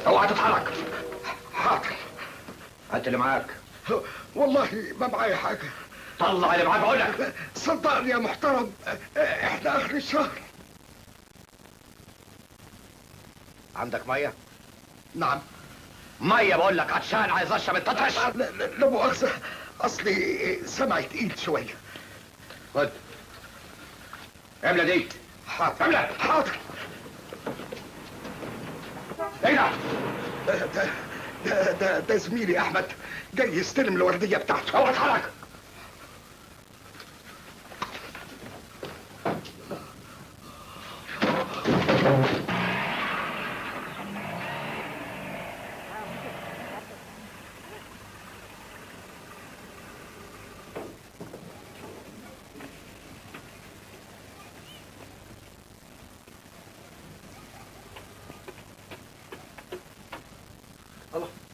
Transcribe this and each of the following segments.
اوعى تتحرك. حاضر. هات اللي معاك. والله ما معايا حاجة. طلع اللي معاك بقول لك. صدقني يا محترم، احنا اخر الشهر. عندك مية؟ نعم. مية بقول لك، عطشان عايز اشرب. انت تطرش. لا لا مؤاخذة، اصلي سمعي تقيل شوية. خد املى دي. حاضر. املى. حاضر. ايه ده؟ ده ده ده, ده زميلي احمد جاي يستلم الوردية بتاعته. اوعى تتحرك.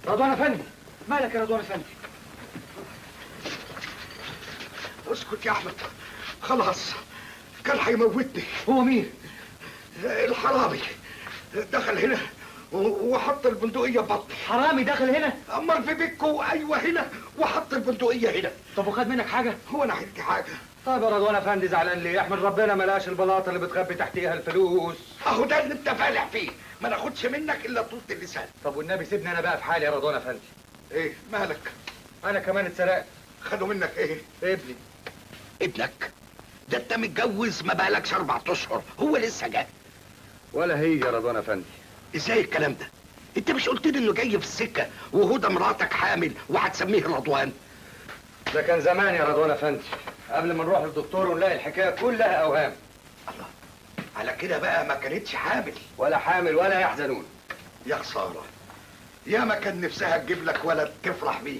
رضوان افندي، مالك يا رضوان افندي؟ اسكت يا احمد، خلاص كان هيموتني. هو مين؟ الحرامي دخل هنا وحط البندقية في بطني. حرامي دخل هنا؟ امال في بيتكو؟ ايوه هنا، وحط البندقية هنا. طب وخد منك حاجة؟ هو انا حكيت حاجة؟ طيب يا رضوان افندي زعلان ليه؟ احمد ربنا ما لقاش البلاطه اللي بتخبي تحتيها الفلوس. اهو ده اللي انت فالح فيه، ما ناخدش منك الا طولة اللسان. طب والنبي سيبني انا بقى في حالي يا رضوان افندي. ايه مالك؟ انا كمان اتسرقت. خدوا منك ايه؟ ابني. ابنك؟ ده انت متجوز ما بقالكش 4 اشهر، هو لسه جاي. ولا هي يا رضوان افندي. ازاي الكلام ده؟ انت مش قلت لي انه جاي في السكة وهدى مراتك حامل وهتسميه رضوان؟ ده كان زمان يا رضوان افندي، قبل ما نروح للدكتور ونلاقي الحكاية كلها اوهام. الله، على كده بقى ما كانتش حامل. ولا حامل ولا يحزنون. يا خسارة، يا ما كان نفسها تجيب لك ولد تفرح بيه.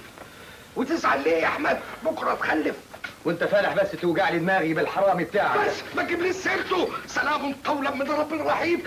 وتزعل ليه يا احمد؟ بكره تخلف. وانت فالح بس توجع لي دماغي بالحرامي بتاعك. بس ما تجيبليش سيرته. سلام قولا من رب رحيم.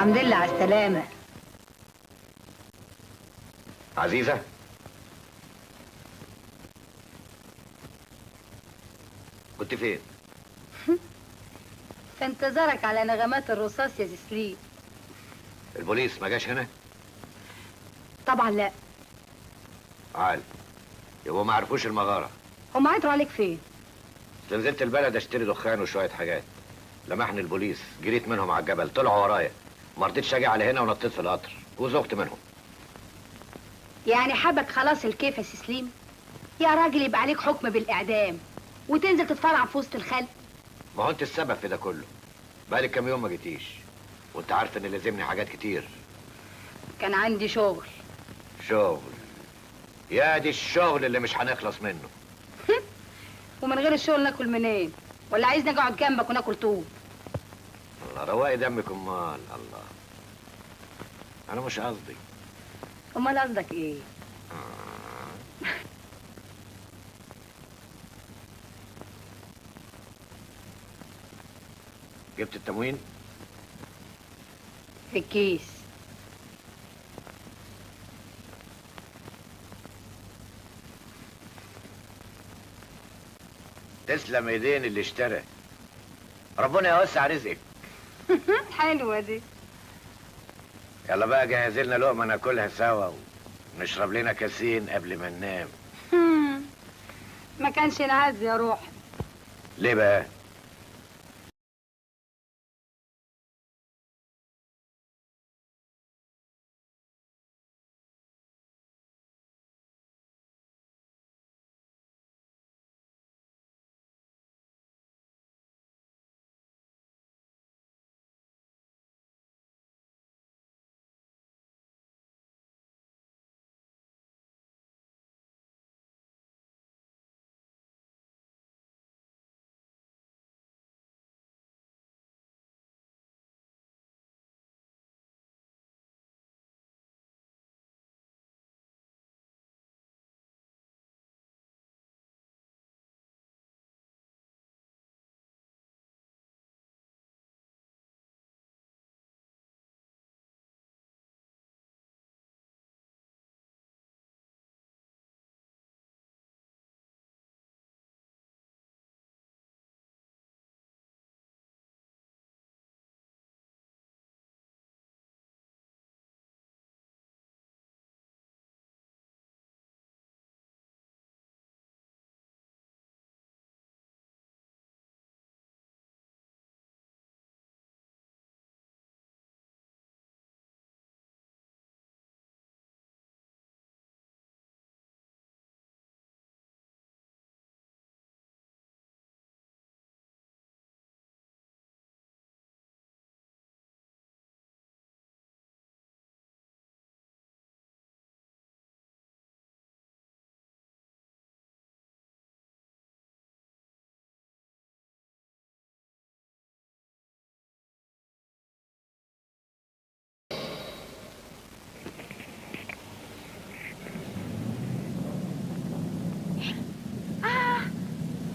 الحمد لله على السلامة. عزيزة، كنت فين؟ في انتظارك على نغمات الرصاص يا سليم. البوليس ما جاش هنا؟ طبعا لا. عال، يبقوا ما عرفوش المغارة. هم عيطوا عليك فين؟ نزلت البلد اشتري دخان وشوية حاجات، لمحني البوليس، جريت منهم على الجبل، طلعوا ورايا، ما رضيتش اجي على هنا ونطيت في القطر وزغت منهم. يعني حبك خلاص الكيف يا سليم؟ يا راجل يبقى عليك حكم بالاعدام وتنزل تتفرع في وسط الخلق. ما هو انت السبب في ده كله، بقالك كام يوم ما جيتيش، وانت عارفه ان لازمني حاجات كتير. كان عندي شغل. شغل؟ يا دي الشغل اللي مش هنخلص منه. ومن غير الشغل ناكل منين؟ ولا عايزني اقعد جنبك وناكل طوب؟ الله رواقي دمك. امال الله، انا مش قصدي. امال قصدك ايه؟ جبت التموين؟ في الكيس. تسلم ايدين اللي اشترى، ربنا يوسع رزقك. حلوة دي. يلا بقى جهز لنا لقمة ناكلها سوا ونشرب لنا كاسين قبل ما ننام. ما كانش نعز يا روح. ليه بقى؟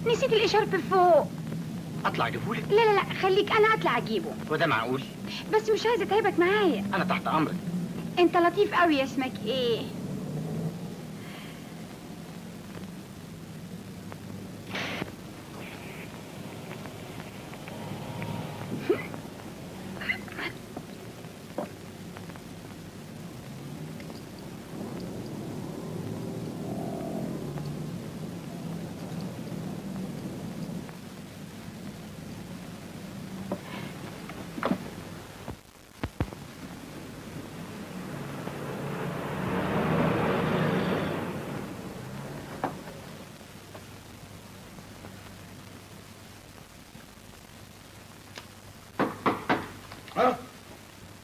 نسيت الإشارب فوق. اطلع اجيبهولك؟ لا لا لا خليك، انا اطلع اجيبه. وده معقول؟ بس مش عايزه اتعبك معايا. انا تحت امرك. انت لطيف قوي يا اسمك ايه؟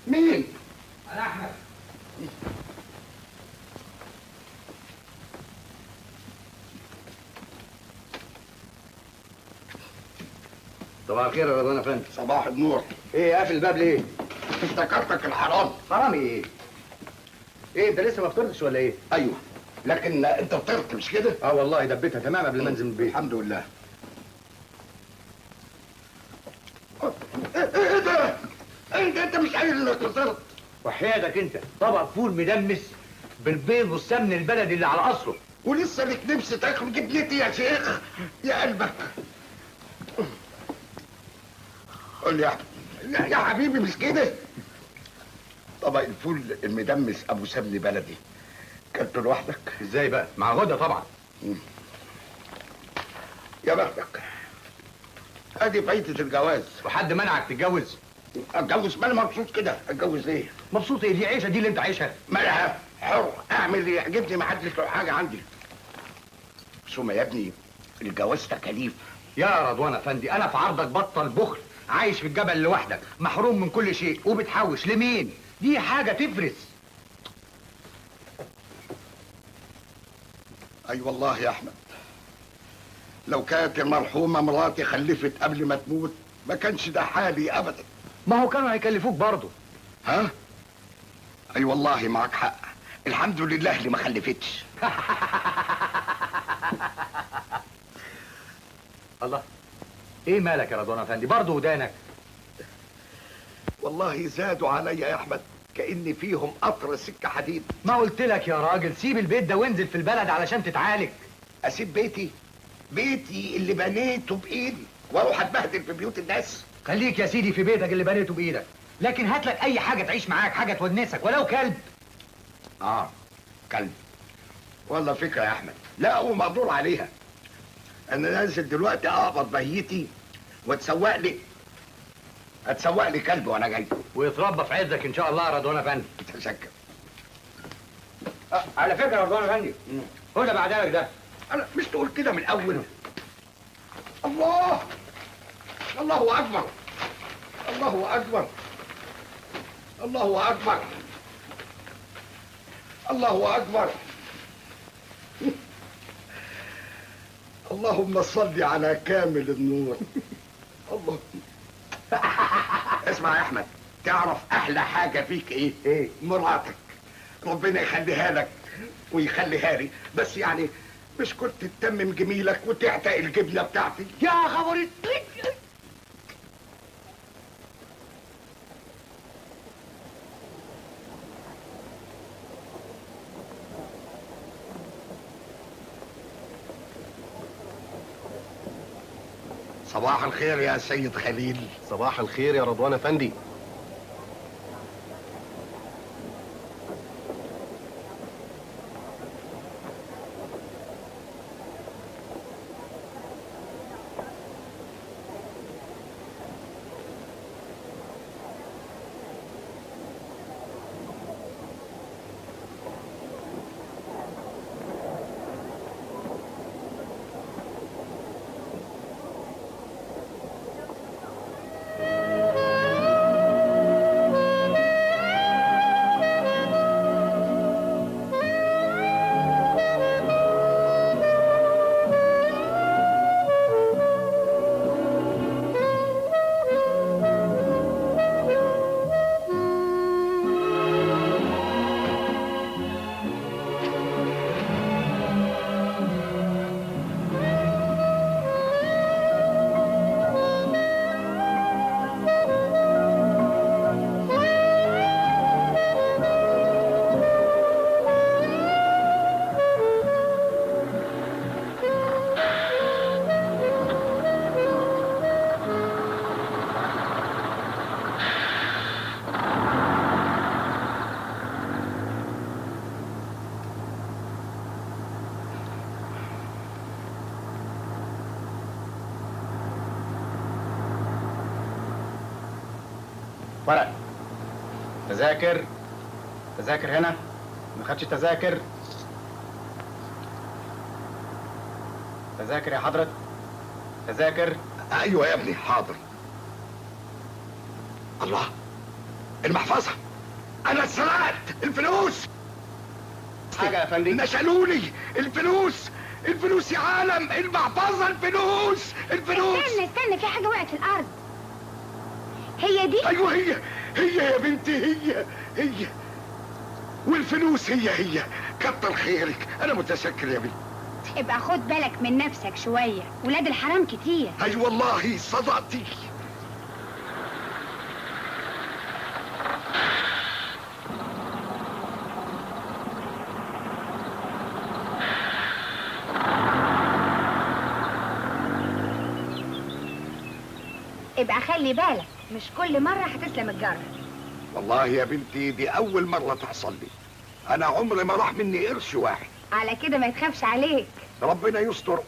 مين؟ أنا أحمد. صباح الخير يا رضوان أفندي. صباح النور. إيه قافل الباب ليه؟ افتكرتك الحرام. حرامي إيه؟ إيه أنت لسه ما فطرتش ولا إيه؟ أيوه، لكن أنت فطرت مش كده؟ أه والله دبيتها تمام قبل ما أنزل من البيت. الحمد لله. إيه ده؟ انت مش قايل فطرت. وحياتك انت طبق فول مدمس بالبيض والسمن البلدي اللي على اصله. ولسه لك نفس تاكل جبنتي يا شيخ يا قلبك. قول لي يا احمد يا حبيبي مش كده. طبق الفول المدمس ابو سمن بلدي كلته لوحدك؟ ازاي بقى؟ مع غدا طبعا. يا بختك، ادي فايدة الجواز. وحد منعك تتجوز؟ اتجوز؟ ما انا مبسوط كده، اتجوز ليه؟ مبسوط ايه؟ دي عيشه دي اللي انت عايشها؟ مالها؟ حر، اعمل اللي يعجبني، ما حدش له حاجة عندي. ثم يا ابني الجواز تكاليف. يا رضوان افندي انا في عرضك بطل بخل، عايش في الجبل لوحدك، محروم من كل شيء، وبتحوش لمين؟ دي حاجة تفرس. اي والله يا احمد، لو كانت المرحومة مراتي خلفت قبل ما تموت ما كانش ده حالي ابدا. ما هو كانوا هيكلفوك برضه. ها؟ اي والله معاك حق، الحمد لله اللي ما خلفتش. الله، ايه مالك يا رضوان افندي؟ برضه ودانك. والله زادوا عليا يا احمد كأن فيهم قطر سكة حديد. ما قلت لك يا راجل سيب البيت ده وانزل في البلد علشان تتعالج. اسيب بيتي؟ بيتي اللي بنيته بايدي واروح اتبهدل في بيوت الناس؟ خليك يا سيدي في بيتك اللي بنيته بايدك، لكن هات لك اي حاجة تعيش معاك، حاجة تونسك ولو كلب. اه كلب، والله فكرة يا احمد، لا ومقدور عليها. انا نازل دلوقتي اقبض بهيتي واتسوق لي، اتسوق لي كلب وانا جاي. ويتربى في عزك ان شاء الله يا رضوان افندي. متشكر. على فكرة يا رضوان افندي، هدى بعدالك ده. انا مش تقول كده من الاول. الله، الله اكبر، الله اكبر، الله اكبر، الله اكبر. اللهم صل على كامل النور. الله. اسمع يا احمد، تعرف احلى حاجة فيك ايه؟ ايه؟ مراتك، ربنا يخليها لك ويخليها لي. بس يعني مش كنت تتمم جميلك وتعتق الجبنة بتاعتي؟ يا خبري. صباح الخير يا سيد خليل. صباح الخير يا رضوان افندي. ورق تذاكر، تذاكر هنا، ما خدش تذاكر، تذاكر يا حضرة، تذاكر. ايوه يا ابني حاضر. الله، المحفظة، انا اتسرقت الفلوس. حاجة يا فندم؟ نشلولي الفلوس، الفلوس يا عالم، المحفظة، الفلوس، الفلوس. استنى استنى، في حاجة وقعت في الأرض. هي دي؟ ايوه هي، هي يا بنتي، هي هي، والفلوس هي هي. كتر خيرك، انا متشكر يا بنتي. ابقى خد بالك من نفسك شوية، ولاد الحرام كتير. اي والله صدقتي. ابقى خلي بالك، مش كل مرة هتسلم الجرة. والله يا بنتي دي أول مرة تحصل لي، أنا عمري ما راح مني قرش واحد. على كده ما يتخافش عليك. ربنا يستر،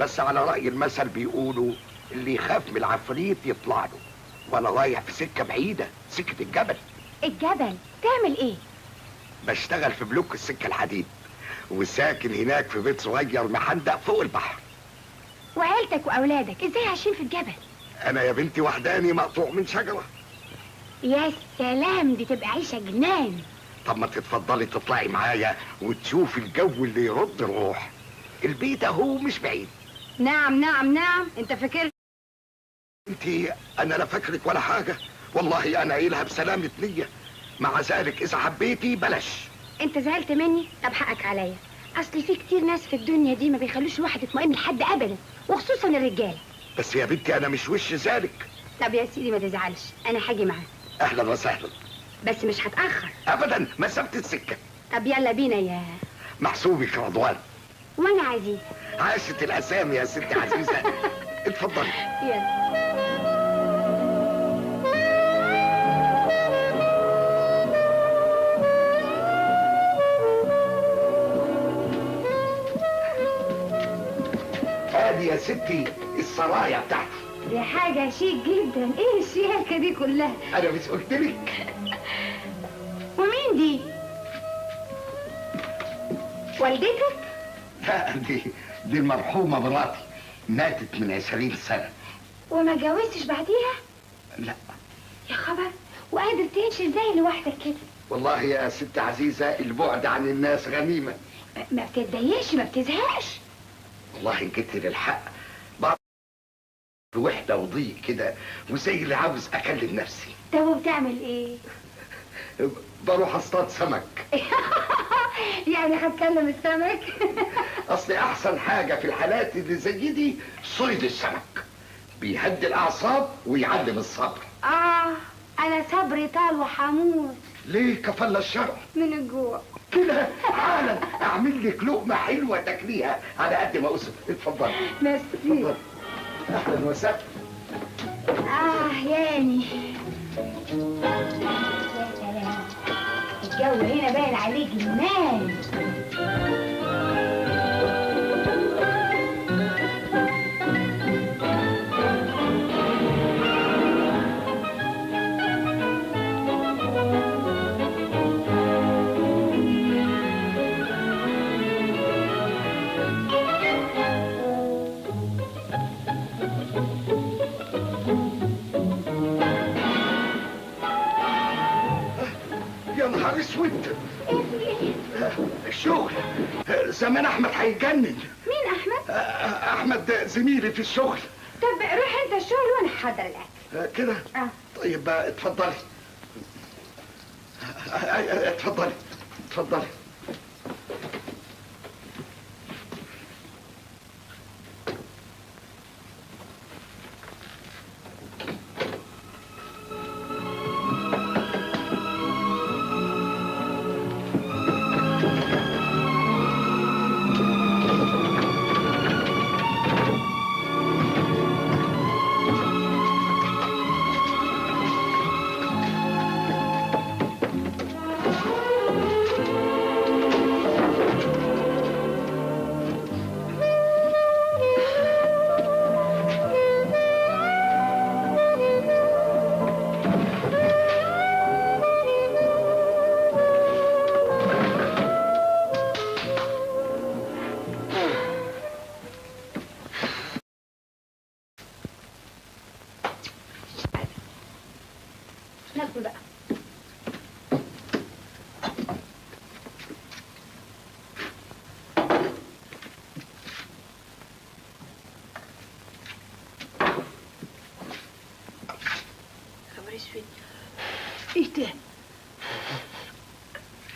بس على رأي المثل بيقولوا اللي يخاف من العفريت يطلع له، وأنا رايح في سكة بعيدة، سكة الجبل. الجبل؟ تعمل إيه؟ بشتغل في بلوك السكة الحديد، وساكن هناك في بيت صغير محندق فوق البحر. وعيلتك وأولادك إزاي عايشين في الجبل؟ أنا يا بنتي وحداني مقطوع من شجرة. يا سلام، دي تبقى عيشة جنان. طب ما تتفضلي تطلعي معايا وتشوفي الجو اللي يرد الروح. البيت اهو مش بعيد. نعم نعم نعم، انت فاكر؟ انت انا لا فاكرك ولا حاجة، والله انا قايلها بسلامة نية. مع ذلك اذا حبيتي بلاش. انت زعلت مني؟ طب حقك عليا، اصل في كتير ناس في الدنيا دي ما بيخلوش الواحد يطمئن لحد ابدا، وخصوصا الرجالة. بس يا بنتي انا مش وش ذلك. طب يا سيدي ما تزعلش، انا هاجي معاك. اهلا وسهلا. بس مش هتأخر ابدا، مسافة السكة. طب يلا بينا يا محسوبك رضوان. وانا عزيزة. عاشت الاسامي يا ست عزيزة. اتفضلي. يلا. ادي يا ستي السرايا بتاعتي. دي حاجة شيك جدا، ايه الشياكة دي كلها؟ انا مش قلتلك؟ ومين دي؟ والدتك؟ لا، دي المرحومة مراتي، ماتت من 20 سنة. وما اتجوزتش بعديها؟ لا. يا خبر، وقادر تعيش ازاي لوحدك كده؟ والله يا ست عزيزة البعد عن الناس غنيمة. ما بتتضايقش؟ ما بتزهقش؟ والله ان جيت للحق بعض وحدة وضيق كده، وزي اللي عاوز اكلم نفسي. طب وبتعمل ايه؟ بروح اصطاد سمك. يعني هتكلم السمك؟ اصل احسن حاجة في الحالات اللي زي دي صيد السمك، بيهدي الاعصاب ويعلم الصبر. انا صبري طال وحموت. ليه؟ كفل الشر من الجوع كده. حالا اعمل لك لقمة حلوة تاكليها على قد ما اقصد. اتفضلي. ميرسي. اتفضلي. اهلا وسهلا. ياني يا سلام، الجو هنا باين عليه جنان. يا نهار اسود، الشغل زمان احمد هيتجنن. مين احمد؟ احمد زميلي في الشغل. طب روح انت الشغل وانا هحضر الاكل. كده؟ طيب اتفضلي. اتفضلي اتفضلي. ناكل بقى. خبر اسود. ايه ده؟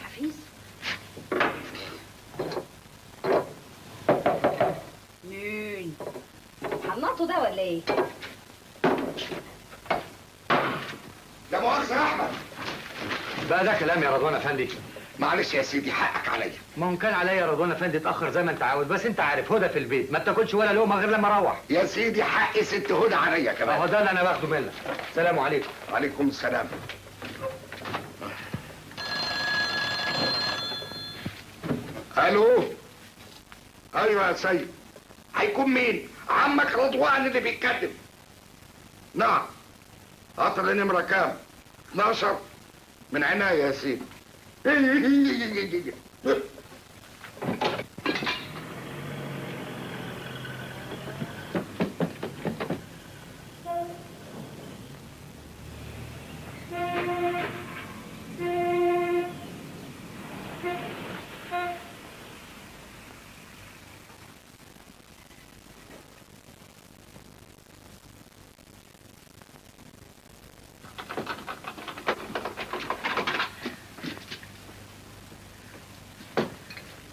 حفيظ؟ مين؟ حنطة ده ولا ايه؟ لا مؤاخذة يا أحمد. بقى ده كلام يا رضوان أفندي؟ معلش يا سيدي حقك عليا. ما هو كان عليا يا رضوان افندي اتاخر زي ما انت عاوز، بس انت عارف هدى في البيت ما بتاكلش ولا لقمة غير لما اروح. يا سيدي حق ست هدى عليا كمان. اهو ده اللي انا باخده منك. سلام عليكم. وعليكم السلام. الو. ايوه يا سيد. هيكون مين؟ عمك رضوان اللي بيتكلم. نعم. قطر نمره كام؟ 12. من عناية يا سيدي.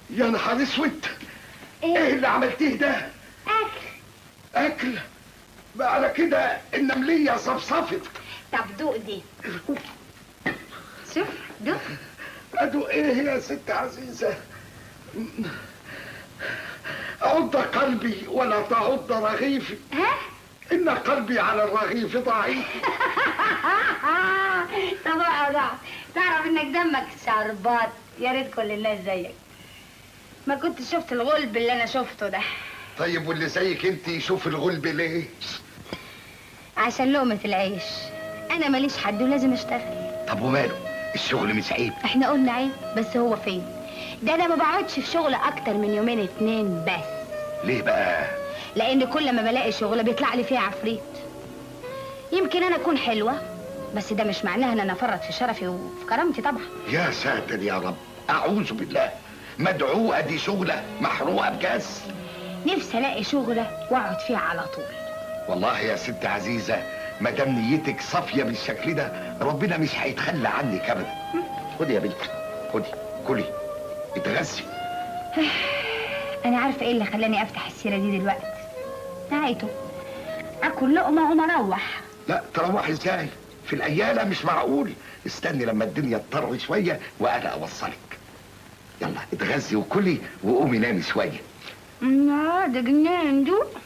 يا نهار اسود! ايه اللي عملتيه ده؟ اكل. اكل؟ بقى على كده النملية صفصفت. طب دوق دي. شوف دوق. ادوق ايه يا ست عزيزة؟ عض قلبي ولا تعض رغيفي. ها؟ إن قلبي على الرغيف ضعيف. طب اقعد اقعد، تعرف انك دمك شربات، يا ريت كل الناس زيك. ما كنت شفت الغلب اللي انا شفته ده. طيب واللي زيك انت يشوف الغلب ليه؟ عشان لقمة العيش. انا ماليش حد ولازم اشتغل. طب وماله؟ الشغل مش عيب. احنا قلنا عيب، بس هو فين؟ ده انا ما بقعدش في شغل اكتر من يومين اتنين بس. ليه بقى؟ لان كل ما بلاقي شغله بيطلع لي فيها عفريت. يمكن انا اكون حلوة، بس ده مش معناها ان انا افرط في شرفي وفي كرامتي طبعا. يا ساتر يا رب، اعوذ بالله. مدعوقه دي شغله محروقة بجاز. نفسي الاقي شغله واقعد فيها على طول. والله يا ست عزيزه ما دام نيتك صافية بالشكل ده ربنا مش هيتخلى عنك ابدا. خدي يا بنتي، خدي كلي اتغذي. انا عارفه ايه اللي خلاني افتح السيرة دي دلوقتي. نهايته اكل لقمة وأقوم اروح. لا تروحي ازاي؟ في الاياله مش معقول. استني لما الدنيا تطر شوية وانا اوصلك. يلا اتغذي وكلي وقومي نامي شوية. لا ده جنان دوق.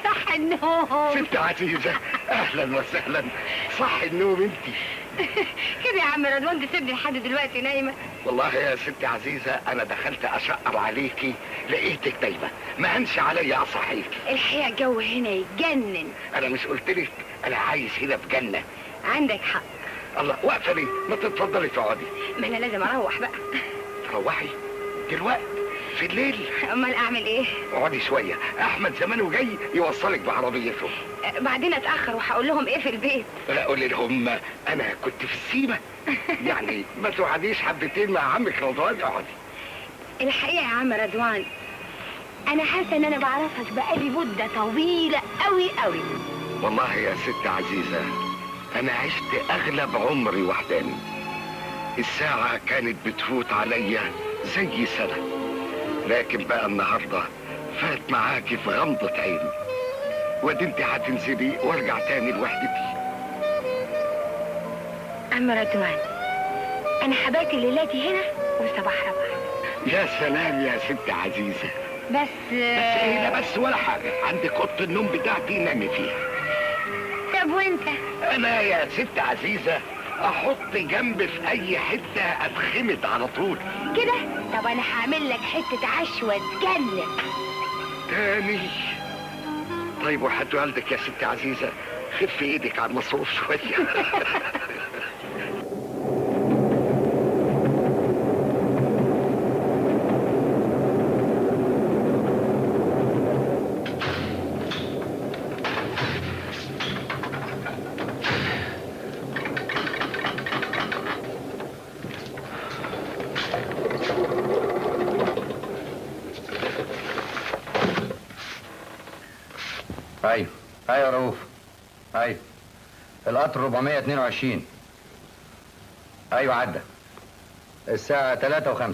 صح النوم. ست عزيزة اهلا وسهلا. صح النوم انتي. كده يا عم رضوان تسيبني لحد دلوقتي نايمة؟ والله يا ست عزيزة انا دخلت اشقر عليكي لقيتك نايمة، ما هنش عليا اصحيكي. الحقيقة الجو هنا يجنن. انا مش قلتلك انا عايش هنا في جنة؟ عندك حق. الله، واقفة ليه؟ ما تتفضلي تقعدي. ما انا لازم اروح بقى. تروحي دلوقتي؟ في الليل؟ امال اعمل ايه؟ اقعدي شوية، احمد زمانه جاي يوصلك بعربيته. بعدين اتاخر وهقول لهم ايه في البيت؟ لا قولي لهم انا كنت في السيمه. يعني ما تقعديش حبتين مع عمك رضوان؟ اقعدي. الحقيقة يا عم رضوان انا حاسه ان انا بعرفك بقالي مده طويلة قوي قوي. والله يا ست عزيزه انا عشت اغلب عمري وحداني. الساعة كانت بتفوت عليا زي سنة، لكن بقى النهارده فات معاكي في غمضة عيني. وادي انت هتنزلي وارجع تاني لوحدتي. عم رضوان انا حبات الليلاتي هنا وصباح رباح. يا سلام يا ست عزيزه. بس ايه؟ لا بس ولا حاجة، عندك اوضة النوم بتاعتي نامي فيها. طب وانت؟ انا يا ست عزيزه احط جنب في اي حتة اتخمد على طول كده. طب انا هعمل لك حتة عشوه تجنن. تاني؟ طيب وحد والدك يا ست عزيزه خفي ايدك على المصروف شوية. ايوه ايوه يا رؤوف، ايوه القطر 422. ايوه عدى الساعة 3:05.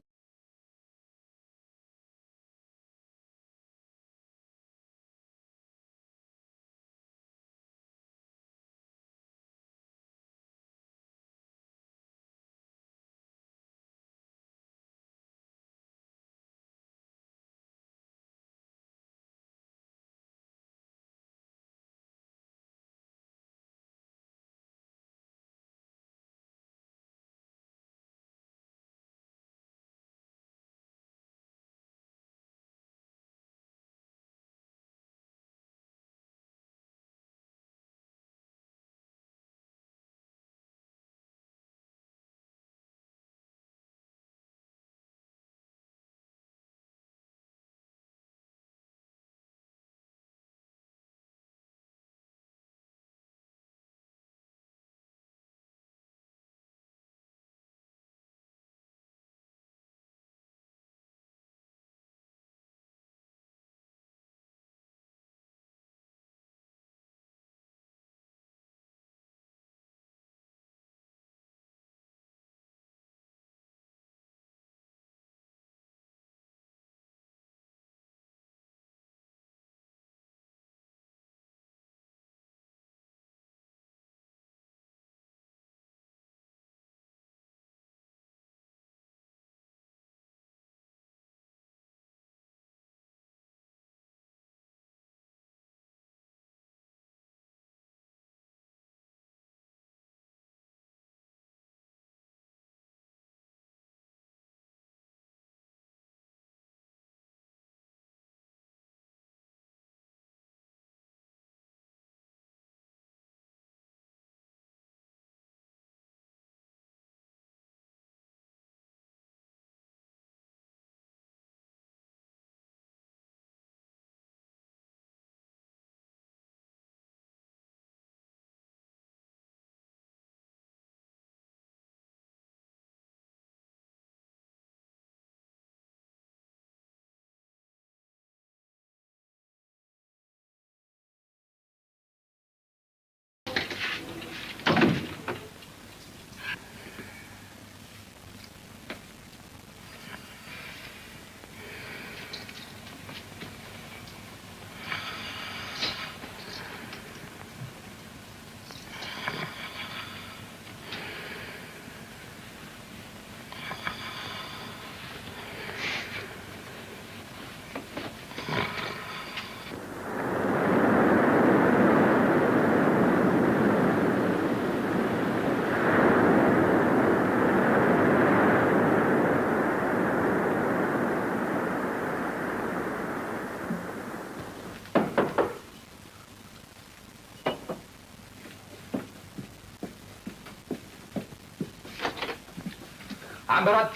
عم برد.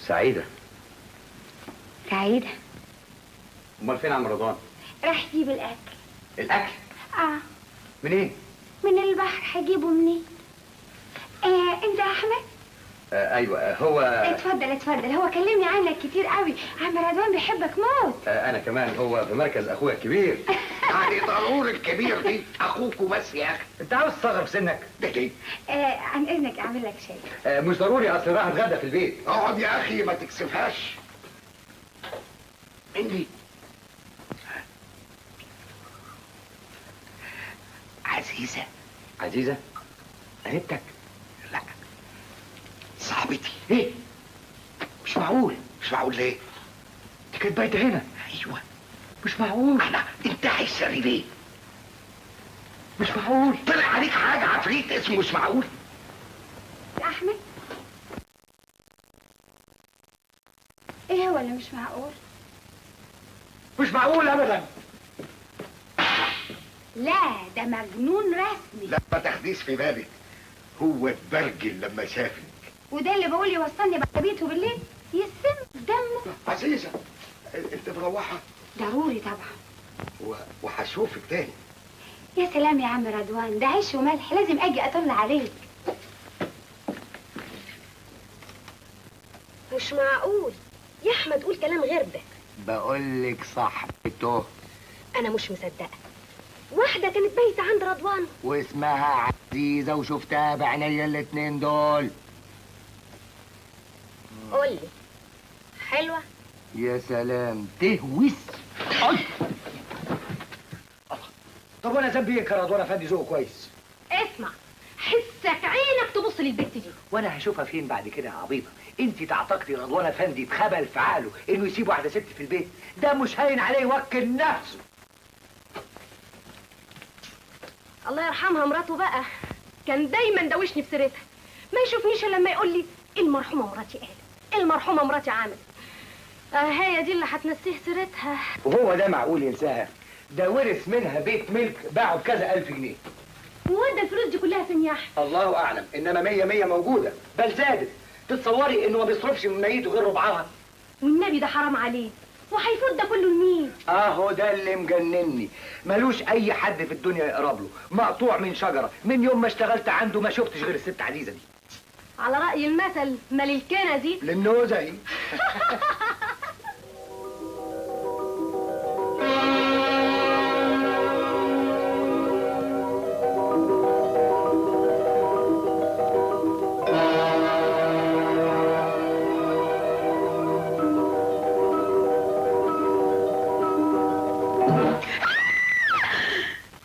سعيدة. سعيدة. امال فين عم رضوان؟ راح يجيب الأكل. الأكل؟ اه. منين؟ من البحر. هجيبه منين؟ انت يا احمد؟ ايوه هو. اتفضل اتفضل، هو كلمني عنك كتير قوي، عم رضوان بيحبك موت. انا كمان، هو في مركز اخويا الكبير. يعني ضروري الكبير دي اخوكوا بس يا اخي. انت عاوز تصغر في سنك؟ ده ليه؟ عن اذنك اعمل لك شاي. مش ضروري، اصل راح اتغدى في البيت. اقعد يا اخي ما تكسفهاش. مني عزيزة. عزيزة؟ قريبتك؟ لا صاحبتي. ايه؟ مش معقول. مش معقول ليه؟ دي كانت بايته هنا. ايوه. مش معقول. انا انت عايز سري ليه؟ مش معقول. طلع عليك حاجة عفريت اسمه مش معقول. احمد ايه هو اللي مش معقول؟ مش معقول ابدا. لا ده مجنون رسمي. لا ما تاخديش في بالك، هو اتبرجل لما شافك. وده اللي بقول يوصلني بعربيته بالليل يسم في دمه. عزيزة انت مروحة؟ ضروري طبعا. وهشوفك تاني. يا سلام يا عم رضوان، ده عيش وملح، لازم اجي اطل عليك. مش معقول يا احمد، قول كلام غير ده. بقول لك صاحبته. انا مش مصدقه. واحدة كانت بايته عند رضوان واسمها عزيزه، وشفتها بعينيا الاتنين دول. قولي حلوة؟ يا سلام، تهوس. طب وانا ذنبي ايه يا رضوان افندي؟ ذوقه كويس. اسمع، حسك عينك تبص للبت دي. وانا هشوفها فين بعد كده يا عبيطه؟ انت تعتقدي رضوان افندي اتخبل في عقله انه يسيب واحدة ست في البيت؟ ده مش هين عليه يوكل نفسه. الله يرحمها مراته بقى، كان دايما دوشني في سيرتها، ما يشوفنيش الا لما يقول لي المرحومة مراتي قالت، المرحومة مراتي عملت. هي دي اللي هتنسيه سيرتها. وهو ده معقول ينساها؟ ده ورث منها بيت ملك باعه بكذا ألف جنيه. وودى الفلوس دي كلها فين يا احمد؟ الله اعلم، انما 100 100 موجودة، بل زادت. تتصوري انه ما بيصرفش من ميته غير ربعها؟ والنبي ده حرام عليه، وهيفوت ده كله لمين؟ اهو ده اللي مجنني، ملوش اي حد في الدنيا يقرب له، مقطوع من شجرة، من يوم ما اشتغلت عنده ما شفتش غير الست عزيزه دي. على رأي المثل مال الكنزي للنوزه.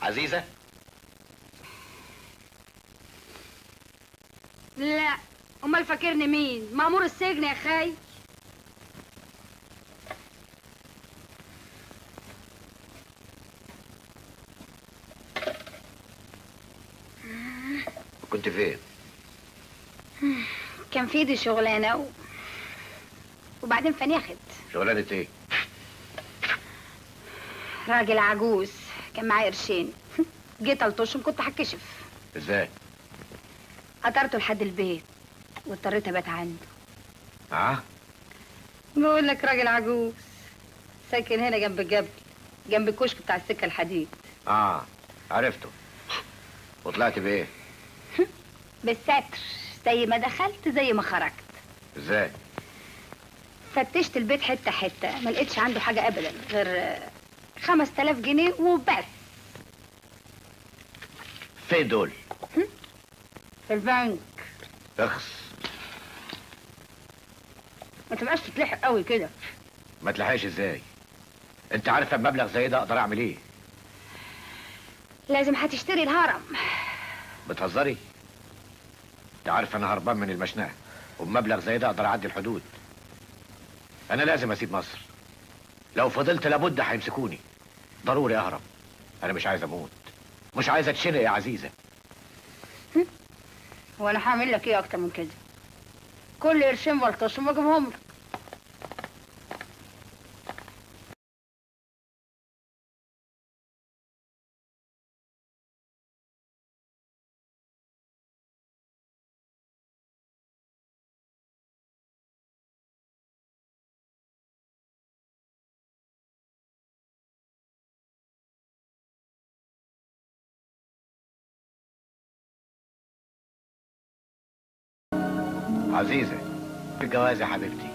عزيزة؟ لا، امال فاكرني مين؟ مأمور السجن يا خاي. كنت فين؟ كان في ايدي شغلانة وبعدين فنيخت. شغلانة ايه؟ راجل عجوز كان معايا قرشين، جيت الطشم كنت هتكشف. ازاي؟ قطرته لحد البيت واضطريت ابات عنده. اه؟ بقول لك راجل عجوز ساكن هنا جنب الجبل، جنب الكشك بتاع السكة الحديد. اه عرفته. وطلعت بايه؟ بالستر، زي ما دخلت زي ما خرجت. ازاي؟ فتشت البيت حتة حتة، ما لقيتش عنده حاجة ابدا غير 5000 جنيه وبس. فين دول؟ في البنك. اخس. ما تبقاش تتلحق قوي كده. ما تلحقش ازاي؟ انت عارفه بمبلغ زي ده اقدر اعمل ايه؟ لازم هتشتري الهرم. بتهزري؟ انت عارفه انا هربان من المشنقه، وبمبلغ زي ده اقدر اعدي الحدود. انا لازم اسيب مصر، لو فضلت لابد هيمسكوني. ضروري اهرب، انا مش عايز اموت، مش عايز اتشنق يا عزيزه. هو انا هعمل لك ايه اكتر من كده؟ كل قرشين بلطشهم واجيبهم لك. عزيزة، الجواز يا حبيبتي.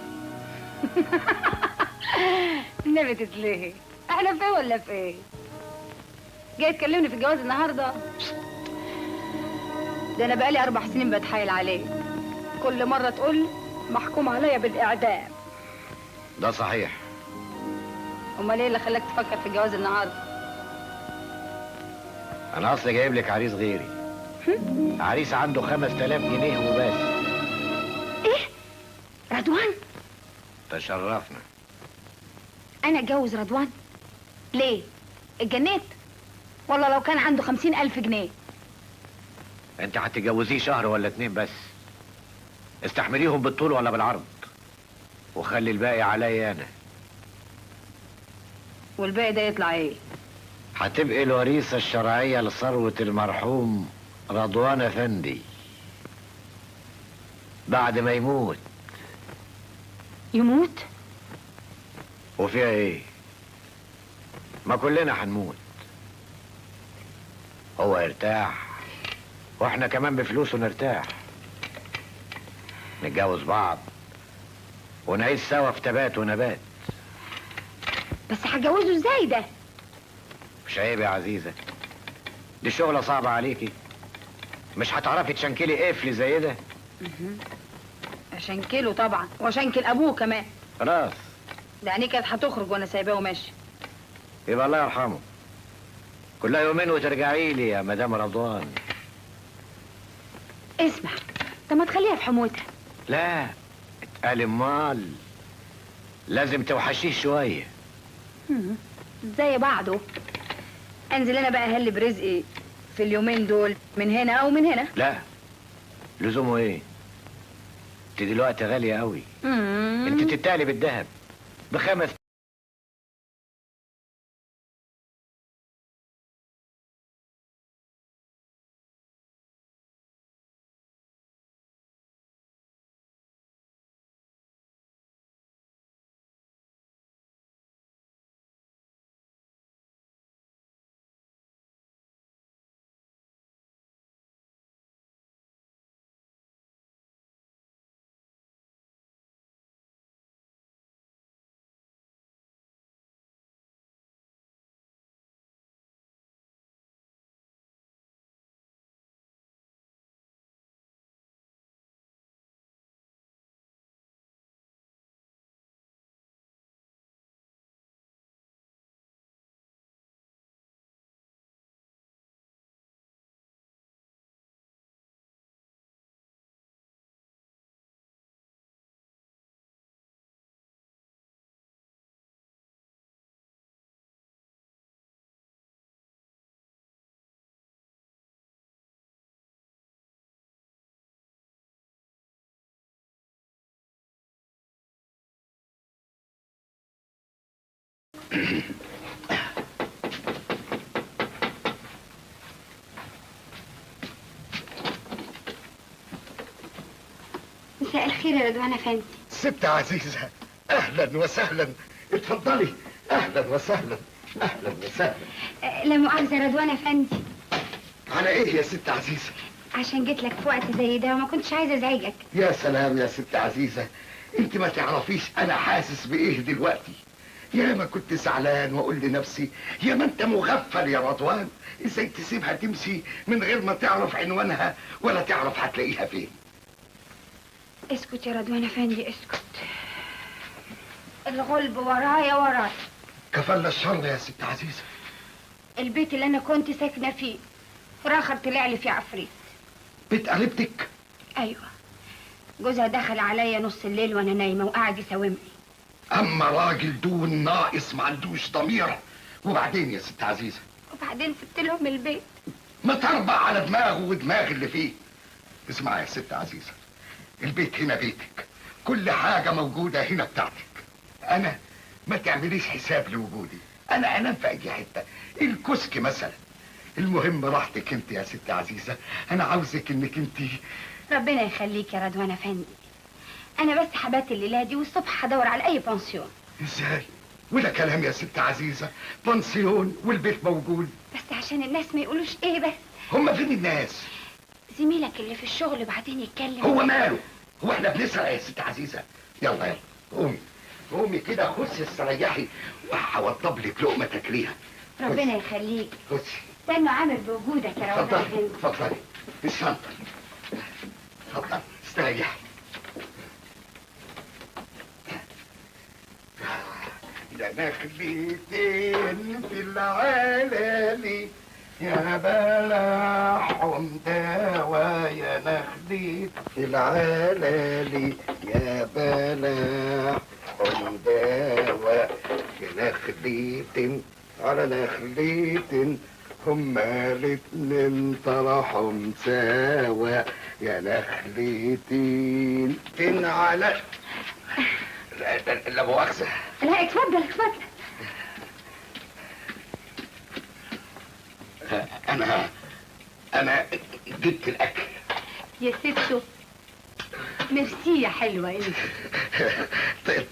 النبي تتلهي، احنا في ايه ولا في ايه؟ جاي تكلمني في الجواز النهارده؟ ده انا بقالي 4 سنين بتحايل عليه، كل مرة تقول محكوم عليا بالإعدام. ده صحيح. امال ايه اللي خلاك تفكر في الجواز النهارده؟ انا اصلي جايب لك عريس غيري. عريس عنده 5000 جنيه وبس. ايه؟ رضوان؟ تشرفنا. انا اتجوز رضوان؟ ليه؟ اتجنيت؟ والله لو كان عنده 50,000 جنيه. انت هتتجوزيه شهر ولا 2 بس، استحمليهم بالطول ولا بالعرض، وخلي الباقي عليا انا. والباقي ده يطلع ايه؟ هتبقي الوريثة الشرعية لثروة المرحوم رضوان افندي بعد ما يموت. يموت؟ وفيها ايه؟ ما كلنا هنموت. هو يرتاح واحنا كمان بفلوسه نرتاح، نتجوز بعض ونعيش سوا في تبات ونبات. بس هتجوزه ازاي ده؟ مش عيب يا عزيزة، دي شغلة صعبة عليكي، مش هتعرفي تشنكلي قفل زي ده. اشنكله طبعا، واشنكل ابوه كمان. خلاص، ده عينيه كانت هتخرج وانا سايباه وماشي. يبقى الله يرحمه. كلها يومين وترجعي لي يا مدام رضوان. اسمع، طب ما تخليها في حموتها. لا، اتقال امال، لازم توحشيه شوية. زي بعضه. انزل انا بقى اهل برزقي في اليومين دول، من هنا او من هنا. لا، لزومه ايه؟ انت دلوقتي غالية قوي. انت تتقلي بالذهب ب5 مساء الخير يا رضوان افندي. ست عزيزة، اهلا وسهلا، اتفضلي. اهلا وسهلا، اهلا وسهلا. لا مؤاخذة يا رضوان افندي. على ايه يا ست عزيزة؟ عشان جيت لك في وقت زي ده وما كنتش عايزة ازعجك. يا سلام يا ست عزيزة، انت ما تعرفيش انا حاسس بايه دلوقتي. يا ما كنت زعلان واقول لنفسي يا ما انت مغفل يا رضوان، ازاي تسيبها تمشي من غير ما تعرف عنوانها ولا تعرف هتلاقيها فين. اسكت يا رضوان افندي اسكت، الغلب ورايا ورايا. كفلنا الشر يا ست عزيزة. البيت اللي انا كنت ساكنة فيه راخر طلع لي فيه عفريت. بيت قريبتك؟ ايوه، جوزها دخل عليا نص الليل وانا نايمة وقعد يساومني. اما راجل دون ناقص ما عندوش ضمير. وبعدين يا ست عزيزه؟ وبعدين سبت لهم البيت. متربع على دماغه ودماغ اللي فيه. اسمع يا ست عزيزه، البيت هنا بيتك، كل حاجة موجودة هنا بتاعتك. انا ما تعمليش حساب لوجودي، انا انام في اي حتة، الكشك مثلا. المهم راحتك انت يا ست عزيزه، انا عاوزك انك انت. ربنا يخليك يا رضوان افندي. أنا بس حبات الليلة دي والصبح هدور على أي بانسيون. إزاي؟ وده كلام يا ست عزيزة؟ بانسيون والبيت موجود. بس عشان الناس ما يقولوش إيه بس. هما فين الناس؟ زميلك اللي في الشغل بعدين يتكلم. هو ماله؟ هو إحنا بنسرق يا ست عزيزة؟ يلا يلا قومي قومي كده، خشي استريحي وهوضب لك لقمة تاكليها. ربنا يخليك. خشي. استنوا عامر بوجودك يا رضوان. اتفضلي اتفضلي الشنطة. اتفضلي استريحي. يا نخلتين في العلالي يا بلحهم دوا، يا نخلتين في العلالي يا بلحهم دوا، يا نخلتين على نخلتين هما الاتنين طرحهم سوا، يا نخلتين تن على. لا مؤاخذة. لا اتفضل اتفضل. أنا جبت الأكل. يا ستو ميرسي يا حلوة انت.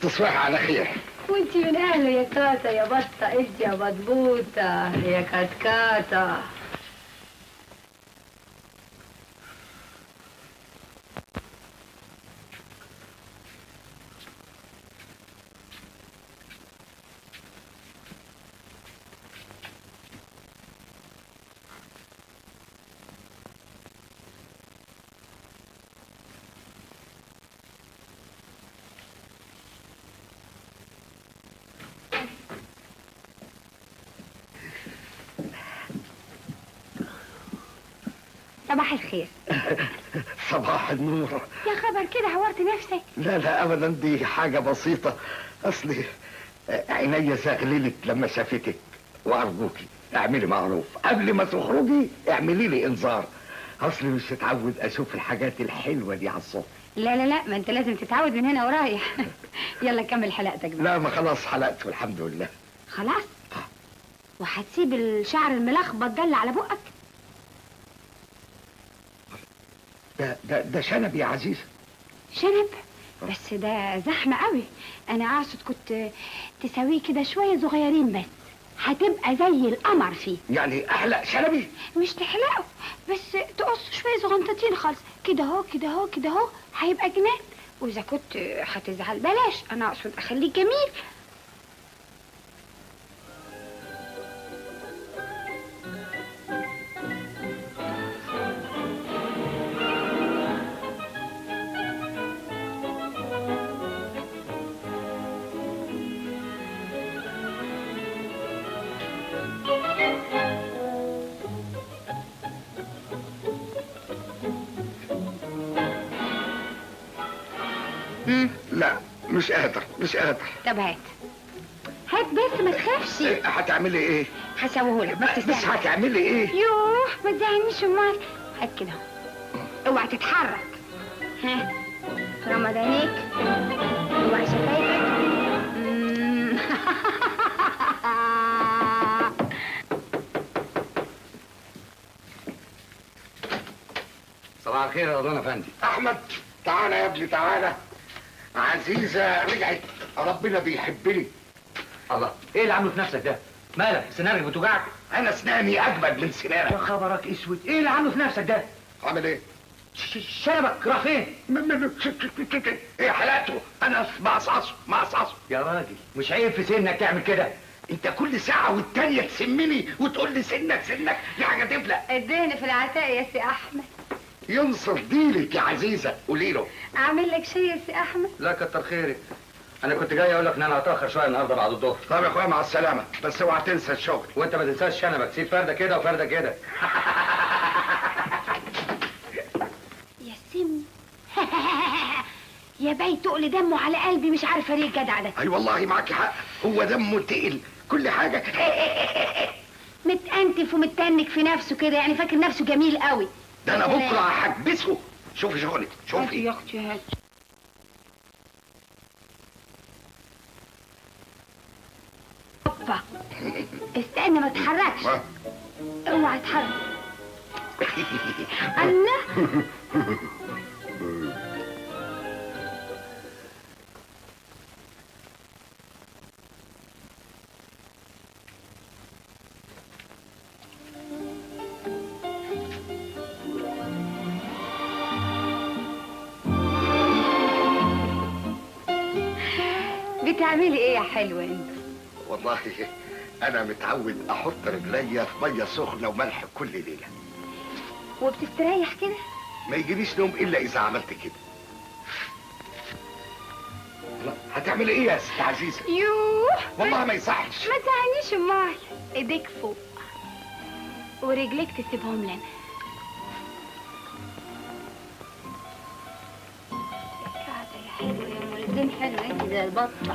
تصبحي على خير. وانت من أهله يا كاتا يا بطة، انت يا بطبوطة يا كتكاتا. صباح الخير. صباح النور. يا خبر كده عورت نفسك؟ لا لا ابدا، دي حاجة بسيطة، اصلي عينيا زغللت لما شافتك. وارجوكي اعملي معروف، قبل ما تخرجي اعملي لي انذار، اصلي مش هتعود اشوف الحاجات الحلوة دي على الصبح. لا لا لا، ما انت لازم تتعود من هنا ورايح. يلا كمل حلقتك بقى. لا ما خلاص حلقت والحمد لله. خلاص؟ وهتسيب الشعر الملخبط ده اللي على بقك؟ ده ده شنب يا عزيزه. شنب؟ بس ده زحمة قوي. انا اقصد كنت تساويه كده شوية صغيرين بس، هتبقى زي القمر فيه. يعني احلق شنبي؟ مش تحلقه، بس تقص شوية صغنطتين خالص كده اهو كده اهو كده اهو، هيبقى جنان. واذا كنت هتزعل بلاش، انا اقصد اخليك جميل. لا مش قادر مش قادر. طب هات هات بس ما تخافش. إيه هتعملي ايه؟ هسويهولك بس استنى. بس هتعملي ايه؟ يوه ما تزعلنيش امال. هات كده، اوعى تتحرك. ها غمض عينيك، اوعى شفايفك. صباح الخير يا رضوان افندي. احمد تعالى يا ابني تعالى. عزيزة رجعت، ربنا بيحبني. الله، ايه اللي عامله في نفسك ده؟ مالك سنانك بتوجعك؟ انا اسناني اجمد من سنانك. يا خبرك اسود، ايه اللي عامله في نفسك ده؟ عامل ايه؟ شنبك راح فين؟ ايه حلقته؟ انا مقصقصه مقصقصه. يا راجل مش عيب في سنك تعمل كده؟ انت كل ساعة والتانية تسمني وتقول لي سنك سنك، دي حاجة تفلق. الدهن في العتاق يا سي احمد. ينصر ديلك يا عزيزة، قولي له. اعمل لك شيء يا سي احمد؟ لا كتر خيرك، انا كنت جاي اقول لك ان انا هتاخر شوية النهارده بعد الظهر. طب يا اخويا مع السلامة، بس اوعى تنسى الشغل. وانت ما تنساش شنبك، سيب فرده كده وفرده كده. يا سم يا باي تقل دمه على قلبي، مش عارفه ليه الجدع ده. اي والله معاكي حق، هو دمه تقل كل حاجة. متأنتف ومتنك في نفسه كده، يعني فاكر نفسه جميل قوي. ده انا بكره هحبسه. شوفي شغلك، شوفي يا اختي. هات هوبا، استنى ما تتحركش، اوعى تتحرك. الله بتعملي ايه يا حلوة انت؟ والله انا متعود احط رجليا في مية سخنة وملح كل ليلة. وبتستريح كده؟ ما يجيليش نوم الا اذا عملت كده. لا هتعملي ايه يا ست عزيزه؟ يوه والله ما يصحش. ما تزعلنيش امال، ايديك فوق ورجليك تسيبهم لنا. يا حلوة يا ام رجلين حلوة انت زي البطة.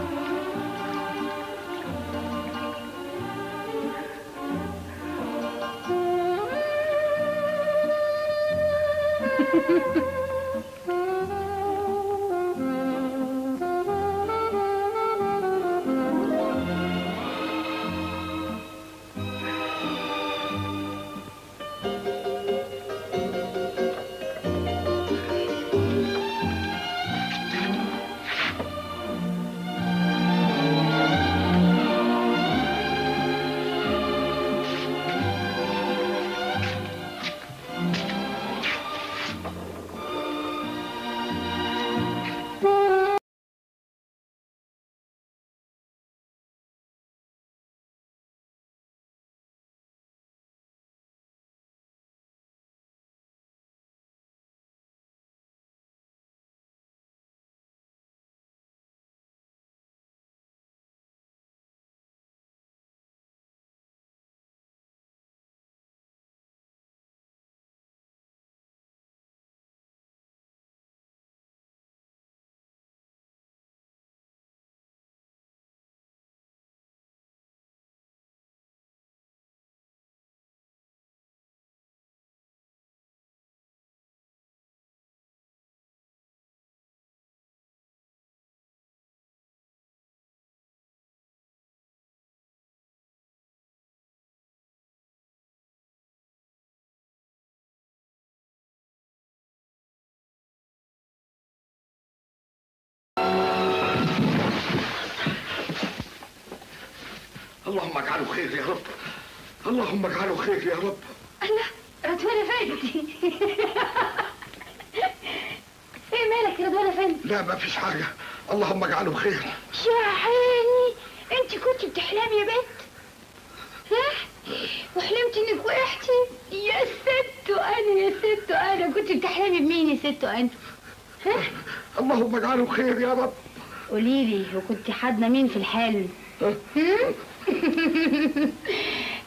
اللهم اجعله خير يا رب، اللهم اجعله خير يا رب. الله، رضوان افندي. ايه مالك يا رضوان افندي؟ لا ما فيش حاجة، اللهم اجعله خير. يا عيني، انت كنت بتحلمي يا بنت؟ ها؟ وحلمتي انك وقعتي؟ يا ست انا، يا ست انا، كنت بتحلمي بمين يا ست انا؟ ها؟ اللهم اجعله خير يا رب. قولي لي، وكنت حاضنة مين في الحلم؟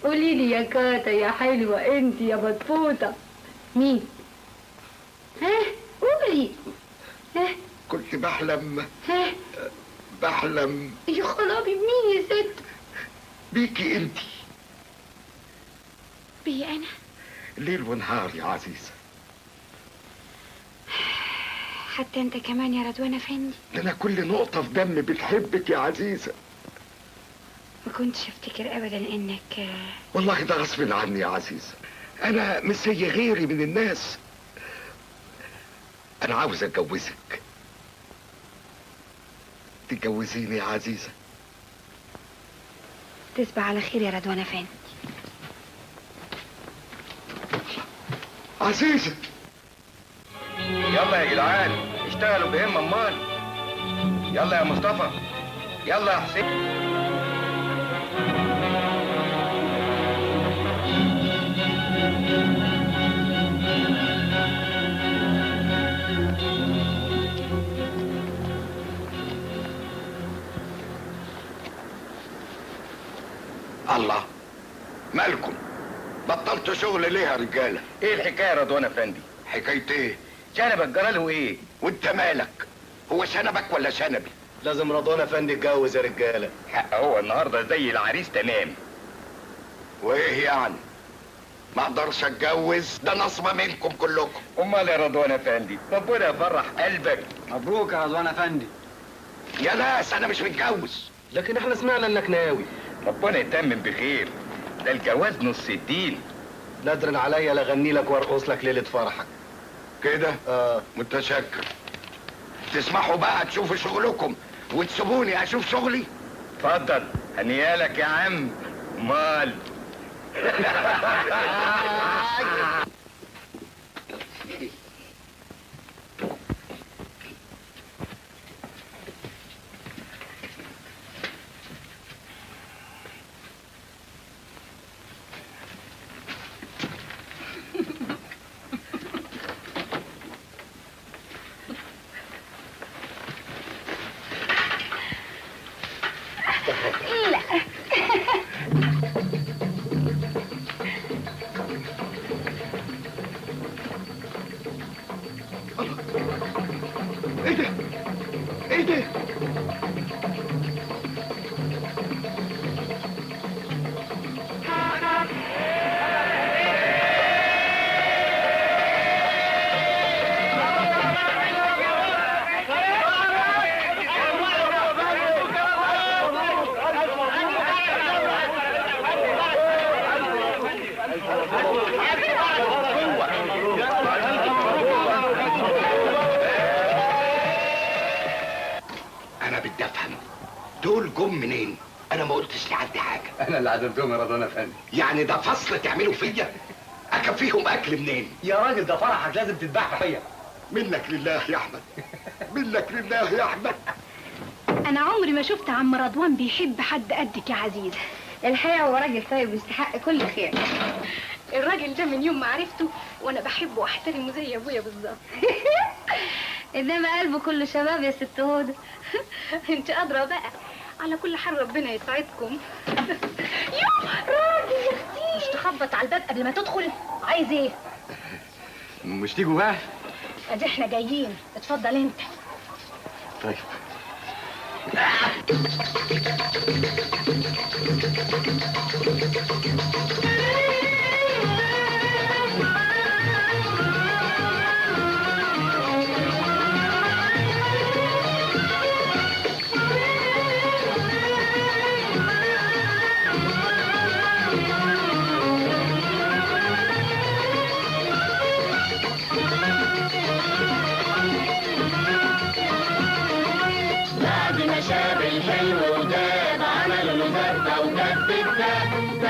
قولي لي يا كاتا يا حلوة انت يا بطفوطه، مين؟ ها؟ قولي. ها؟ كنت بحلم. ها؟ بحلم. يا خرابي، بمين يا ست؟ بيكي انت. بي انا؟ ليل ونهار يا عزيزه. حتى انت كمان يا رضوان افندي؟ ده انا كل نقطة في دمي بتحبك يا عزيزه. ما كنتش افتكر ابدا انك. والله ده غصب عني يا عزيزه، انا مش زي غيري من الناس. انا عاوز اتجوزك. تتجوزيني يا عزيزه؟ تصبح على خير يا رضوان افندي. عزيزه. يلا يا جدعان اشتغلوا بهمه امال. يلا يا مصطفى، يلا يا حسين. الله، مالكم بطلتوا شغل ليه يا رجاله؟ ايه الحكاية يا رضوان افندي؟ حكاية ايه؟ شنبك جراله ايه؟ وانت مالك؟ هو شنبك ولا شنبي؟ لازم رضوان افندي يتجوز يا رجاله. حق، هو النهارده زي العريس تمام. وايه يعني؟ ما اقدرش اتجوز؟ ده نصبه منكم كلكم. امال يا رضوان افندي، ربنا يفرح قلبك. مبروك يا رضوان افندي. يا ناس انا مش متجوز. لكن احنا سمعنا انك ناوي. ربنا يتمم بخير، ده الجواز نص الدين. نادر عليا لا اغني لك وارقص لك ليلة فرحك. كده؟ متشكر. تسمحوا بقى تشوفوا شغلكم وتسيبوني اشوف شغلي؟ اتفضل، هنيالك يا عم. مال. دول جم منين؟ انا ما قلتش لحد حاجة. انا اللي عزمتهم يا رضوان افندي. يعني ده فصل تعمله فيا؟ اكفيهم اكل منين؟ يا راجل ده فرحك لازم تتباع فيا. منك لله يا احمد، منك لله يا احمد. انا عمري ما شفت عم رضوان بيحب حد قدك يا عزيزه. الحقيقة هو راجل طيب ويستحق كل خير. الراجل ده من يوم ما عرفته وانا بحبه واحترمه زي ابويا بالظبط. انما قلبه كله شباب يا ست هدى. انت قادرة بقى. على كل حال ربنا يسعدكم. يو راجل يا اختي، مش تخبط على الباب قبل ما تدخل؟ عايز ايه؟ مش تيجوا بقى؟ ادي احنا جايين، اتفضل انت. طيب. شاب الحلو وداب عملوا له زردة وكتب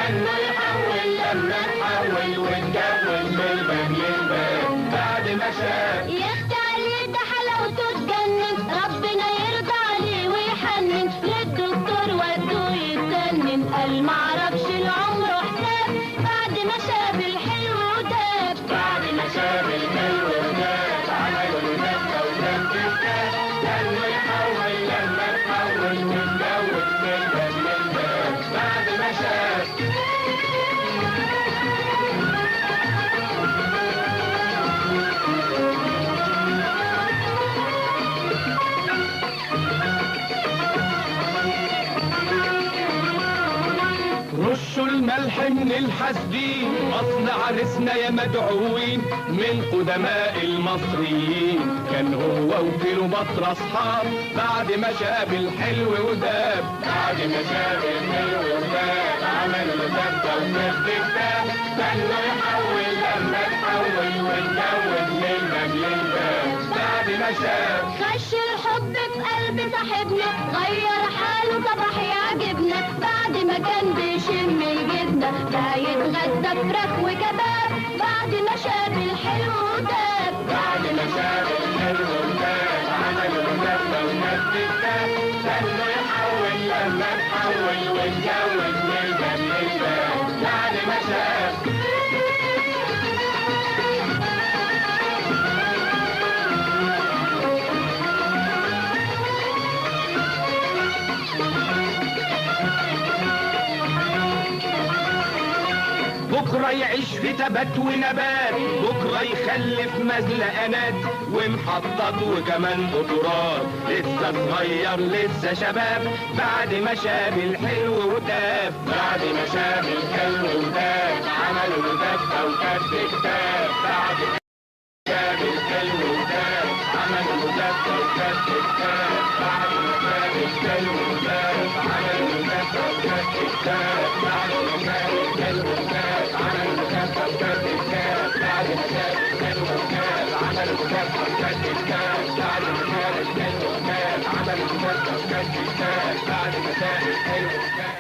لما يحول لما تحول واتجوز من الباب للباب بعد ما شاب. يا اختي عليه ده حلاوته تجنن، ربنا يرضى عليه ويحنن، للدكتور ودوه يتسنن، قال معرفش العمر حساب بعد ما شاب الحلو وداب. بعد ما شاب الحلو وداب عملوا له دبه وكتب كتاب، لما يحول لما تحول واتجوز من الباب للباب بعد ما شاب. رشوا الملح من الحاسدين، اصل عرسنا يا مدعوين من قدماء المصريين، كان هو وكليوباترا اصحاب بعد ما شاب الحلو وداب. بعد ما شاب الحلو وداب عملوا له دبه وكتب كتاب، لما يحول لما تحول واتجوز من الباب للباب بعد ما شاب. خش الحب في قلب صاحبنا، غير حاله صباح يعجبنا، بعد ما كان بيشم الجبنة بقى يتغدى فراخ وكباب بعد ما شاب الحلو وداب. بعد ما شاب الحلو وداب عملوا له دبه وكتب كتاب، لما يحول لما تحول واتجوز من الباب للباب بعد ما شاب. بكرة يعيش في تبات ونبات، بكرة يخلف مزلقانات ومحطات وكمان قطرات، لسه صغير لسه شباب بعد ما شاب الحلو وداب. بعد ما شاب الحلو وداب عملوا له دبه وكتب كتاب، بعد ما شاب الحلو وداب عملوا له دبه وكتب كتاب، بعد ما شاب الحلو وداب عملوا له دبه وكتب كتاب، بعد ما شاب الحلو وداب عملوا له دبه وكتب كتاب، بعد ما شاب الحلو وداب عملوا له دبه وكتب كتاب، بعد ما شاب الحلو وداب عملوا له دبه وكتب كتاب، بعد ما شاب الحلو وداب.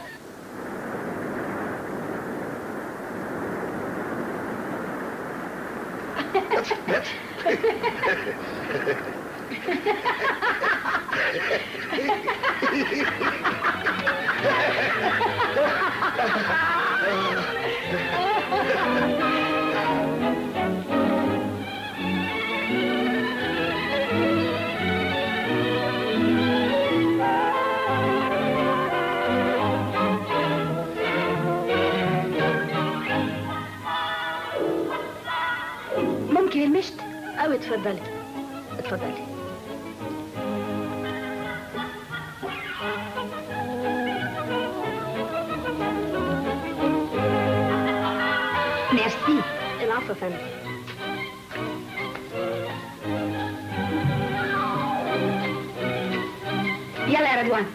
ممكن المشت؟ أو اتفضلي اتفضلي. ميرسي. العفو يا فندم. يلا يا رضوان.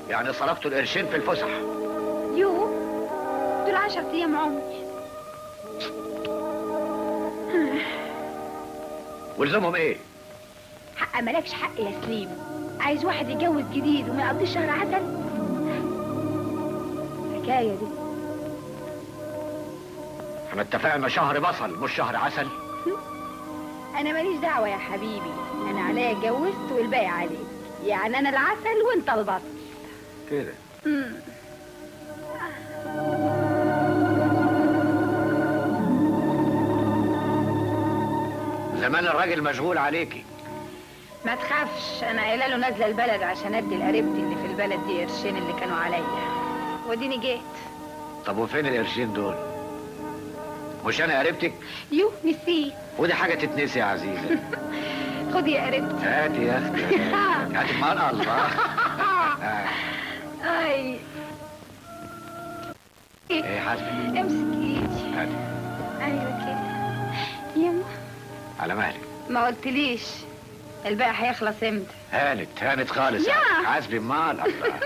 يعني صرفتوا القرشين في الفسح؟ يو دول 10 ايام عمري. ولزمهم ايه؟ حق مالكش حق يا سليم، عايز واحد يتجوز جديد وما يقضيش شهر عسل؟ حكاية دي. احنا اتفقنا شهر بصل مش شهر عسل. انا ماليش دعوه يا حبيبي، انا عليا اتجوزت والباقي عليك، يعني انا العسل وانت البصل كده. زمان الراجل مشغول عليكي. ما تخافش، انا قايله له نازله البلد عشان ادي لقريبتي اللي في البلد دي قرشين اللي كانوا عليا، واديني جيت. طب وفين القرشين دول؟ مش انا قريبتك؟ يو نسيت. ودي حاجة تتنسي يا عزيزه. خدي يا قريبتي. هاتي يا اختي هاتي. مال الله. اي ايه حاسبي؟ امسك ايدي. هاتي. ايوه كده يما. على مهلك. ما قلتليش الباقي هيخلص امتى؟ هانت هانت خالص. حاسبي مال الله.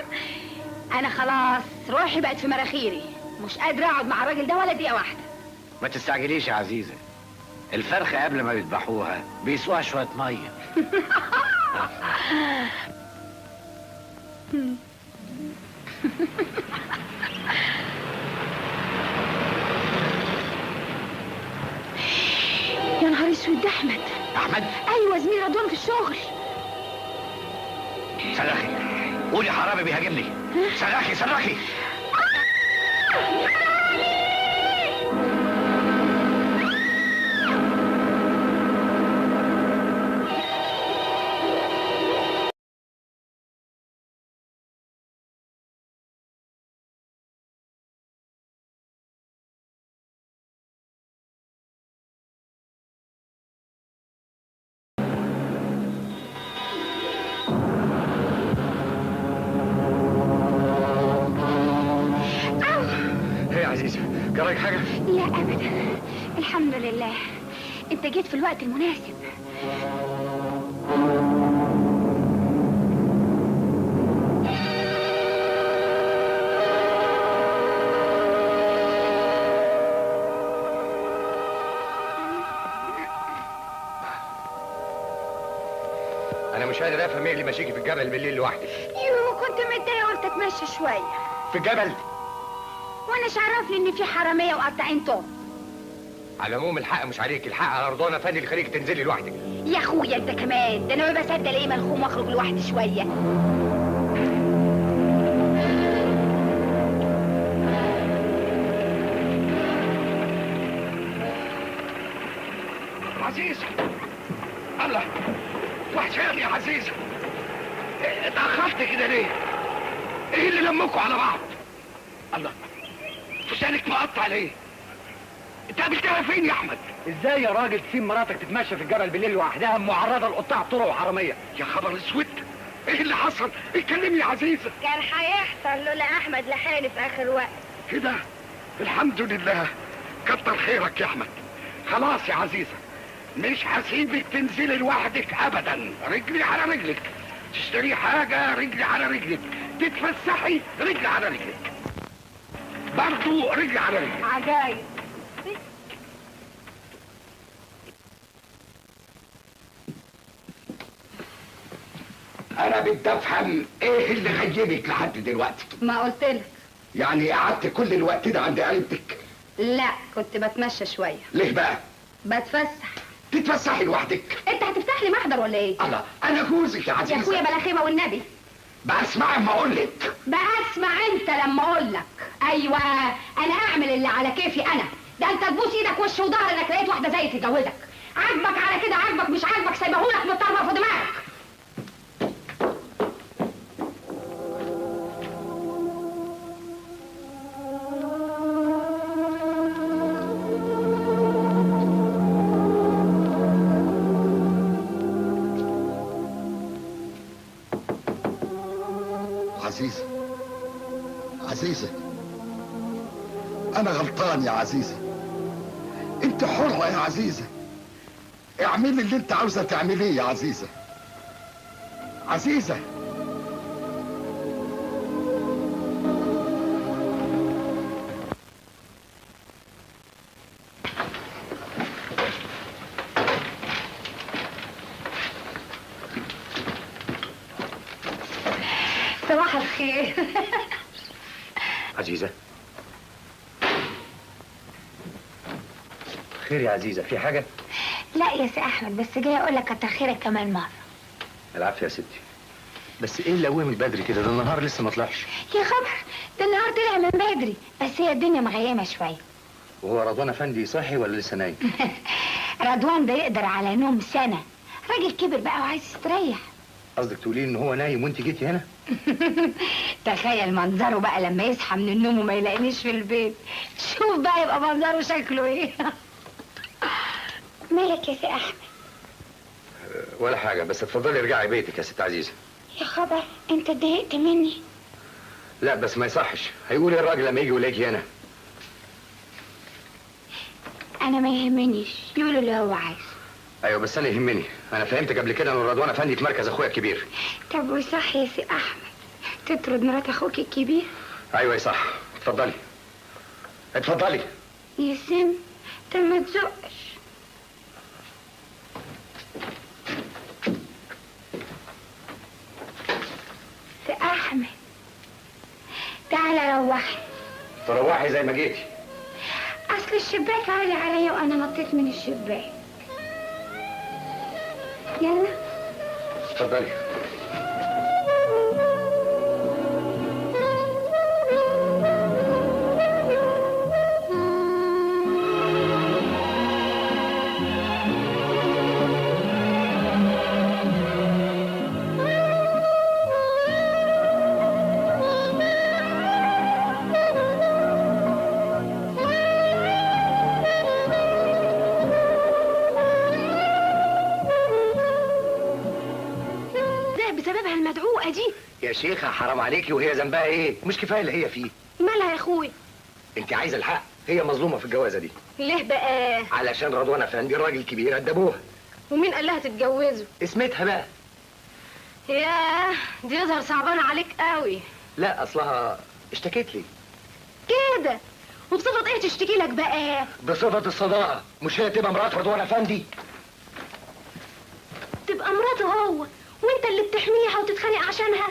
انا خلاص روحي بقت في مراخيري، مش قادرة اقعد مع الراجل ده ولا دقيقة واحدة. ما تستعجليش يا عزيزه، الفرخه قبل ما يذبحوها بيسقوها شوية مية. يا نهار اسود، ده احمد. احمد؟ ايوه، زميل رضوان في الشغل. صرخي، قولي حرامي بيهاجمني. صرخي صرخي. جراك حاجة؟ لا أبدا، الحمد لله. أنت جيت في الوقت المناسب. أنا مش قادر أفهم إيه اللي ماشيكي في الجبل بالليل لوحدك. يوه، كنت متضايقة قلت أتمشى شوية. في الجبل؟ وانا عرفني ان في حرامية وقطاعين طرق. على العموم الحق مش عليك، الحق على رضوان افندي اللي خليك تنزلي لوحدك. يا اخويا انت كمان، ده انا ما بصدق الاقي ملخوم واخرج لوحدي شوية. عزيزه، الله وحشاني يا عزيزه. اتاخرت كده ليه؟ ايه اللي لمكوا على بعض؟ الله، فستانك مقطع ليه؟ انت قابلتها فين يا احمد؟ ازاي يا راجل تسيب مراتك تتمشى في الجبل بالليل لوحدها معرضه لقطاع طرق وحراميه؟ يا خبر اسود، ايه اللي حصل؟ اتكلمي يا عزيزه. كان هيحصل لولا احمد لحقني في اخر وقت. كده؟ الحمد لله، كتر خيرك يا احمد. خلاص يا عزيزه، مش هسيبك تنزلي لوحدك ابدا. رجلي على رجلك، تشتري حاجة رجلي على رجلك، تتفسحي رجلي على رجلك، برضو رجلي على رجلك. عجايب. انا بدي افهم ايه اللي غيبك لحد دلوقتي؟ ما قلتلك. يعني قعدت كل الوقت ده عند قريبتك؟ لا، كنت بتمشى شوية. ليه بقى؟ بتفسح. تتفسحي لوحدك؟ انت هتفتح لي محضر ولا ايه؟ الله، انا جوزك يا عزيزه. يا اخويا بلا خيبه والنبي. بقى اسمعي اما اقول لك. بقى اسمع انت لما اقول لك. ايوه، انا اعمل اللي على كيفي انا. ده انت تبوس ايدك وش وظهر انك لقيت واحدة زي تتجوزك. عاجبك على كده عاجبك، مش عاجبك سايبهولك متطرف في دماغك. عزيزة، عزيزة، أنا غلطان يا عزيزة. أنت حرة يا عزيزة، اعملي اللي أنت عاوزة تعمليه يا عزيزة. عزيزة، صباح الخير. عزيزة، خير يا عزيزة، في حاجة؟ لا يا سي أحمد، بس جاي أقول لك كتر خيرك كمان مرة. العافية يا ستي، بس إيه اللي قومك بدري كده؟ ده النهار لسه ما طلعش. يا خبر، ده النهار طلع من بدري، بس هي الدنيا مغيمة شوية. وهو رضوان أفندي صاحي ولا لسه نايم؟ رضوان ده يقدر على نوم سنة، راجل كبر بقى وعايز يستريح. قصدك تقولي إن هو نايم وأنت جيتي هنا؟ تخيل منظره بقى لما يصحى من النوم وما يلاقينيش في البيت. شوف بقى يبقى منظره شكله ايه. مالك يا سي احمد؟ ولا حاجة، بس اتفضلي ارجعي بيتك يا ست عزيزه. يا خبر، انت اتضايقت مني؟ لا بس ما يصحش، هيقول ايه الراجل لما يجي ويلاقيكي هنا؟ انا ما يهمنيش، يقول اللي هو عايزه. ايوه بس انا يهمني، انا فهمتك قبل كده ان رضوان افندي في مركز اخويا الكبير. طب وصح يا سي احمد تطرد مرات اخوك الكبير؟ ايوه صح، اتفضلي اتفضلي. يا سم، طب ما تزقش. تعالى روحي. تروحي زي ما جيتي. اصل الشباك عالي عليا وانا نطيت من الشباك. يلا اتفضلي. يا شيخة حرام عليكي، وهي ذنبها ايه؟ مش كفاية اللي هي فيه؟ مالها يا اخوي؟ انت عايزه الحق، هي مظلومة في الجوازه دي. ليه بقى؟ علشان رضوان افندي الراجل كبير قد ابوها. ومين قال لها تتجوزه؟ اسمتها بقى. ياه دي يظهر صعبانه عليك قوي. لا اصلها اشتكت لي كده. وبصفة ايه تشتكي لك بقى؟ بصفة الصداقة. مش هي تبقى مرات رضوان افندي؟ تبقى مراته هو، وانت اللي بتحميها وتتخانق عشانها؟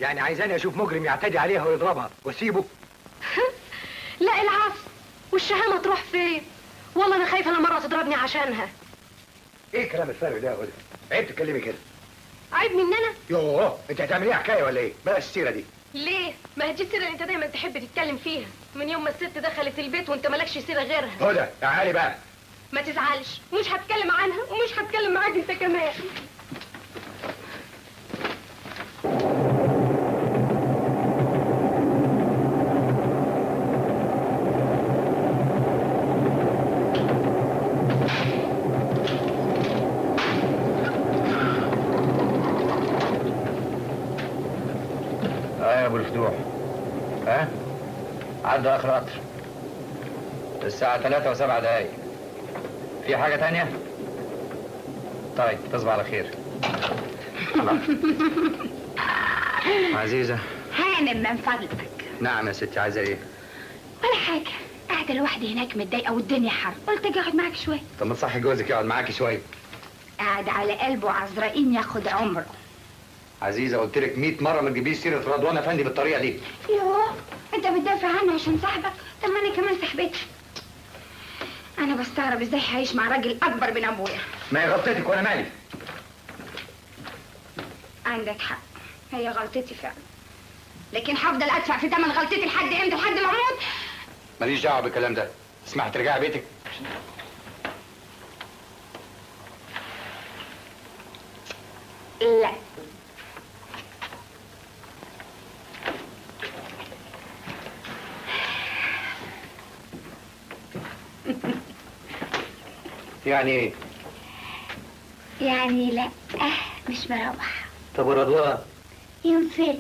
يعني عايزاني اشوف مجرم يعتدي عليها ويضربها واسيبه؟ لا العفو، والشهامه تروح فين؟ والله انا خايفة انا مرة تضربني عشانها. ايه الكلام الفارغ ده يا هدى؟ عيب تتكلمي كده. عيب مني انا؟ يوه انت هتعمليها حكاية ولا ايه؟ بلاش السيرة دي. ليه؟ ما هي دي السيرة اللي انت دايما تحب تتكلم فيها من يوم ما الست دخلت البيت وانت مالكش سيره غيرها. هدى تعالي بقى. ما تزعلش، مش هتكلم عنها ومش هتكلم معاك انت كمان. يا ابو الفتوح، ها؟ عدى اخر قطر الساعة 3:07. في حاجة تانية؟ طيب تصبح على خير. عزيزة هانم من فضلك. نعم يا ستي، عايزة ايه؟ ولا حاجة، قاعدة لوحدي هناك متضايقة والدنيا حر، قلت اجي اقعد معاك شوية. طب ما تصحي جوزك يقعد معاكي شوية. قاعد على قلبه عزرائيل ياخد عمره. عزيزة قلت لك 100 مرة ما تجيبيش سيرة رضوان افندي بالطريقة دي. يوه انت بتدافع عنه عشان صاحبك؟ طب ما انا كمان صاحبتي. أنا بستغرب إزاي هعيش مع راجل أكبر من أبويا. ما هي غلطتك وأنا مالي. عندك حق، هي غلطتي فعلا، لكن هفضل أدفع في ثمن غلطتي لحد إمتى؟ لحد ما أموت؟ ماليش دعوة بالكلام ده، اسمح ترجعي بيتك. لا يعني ايه؟ يعني لا مش مروح. طب ورضوان؟ ينفل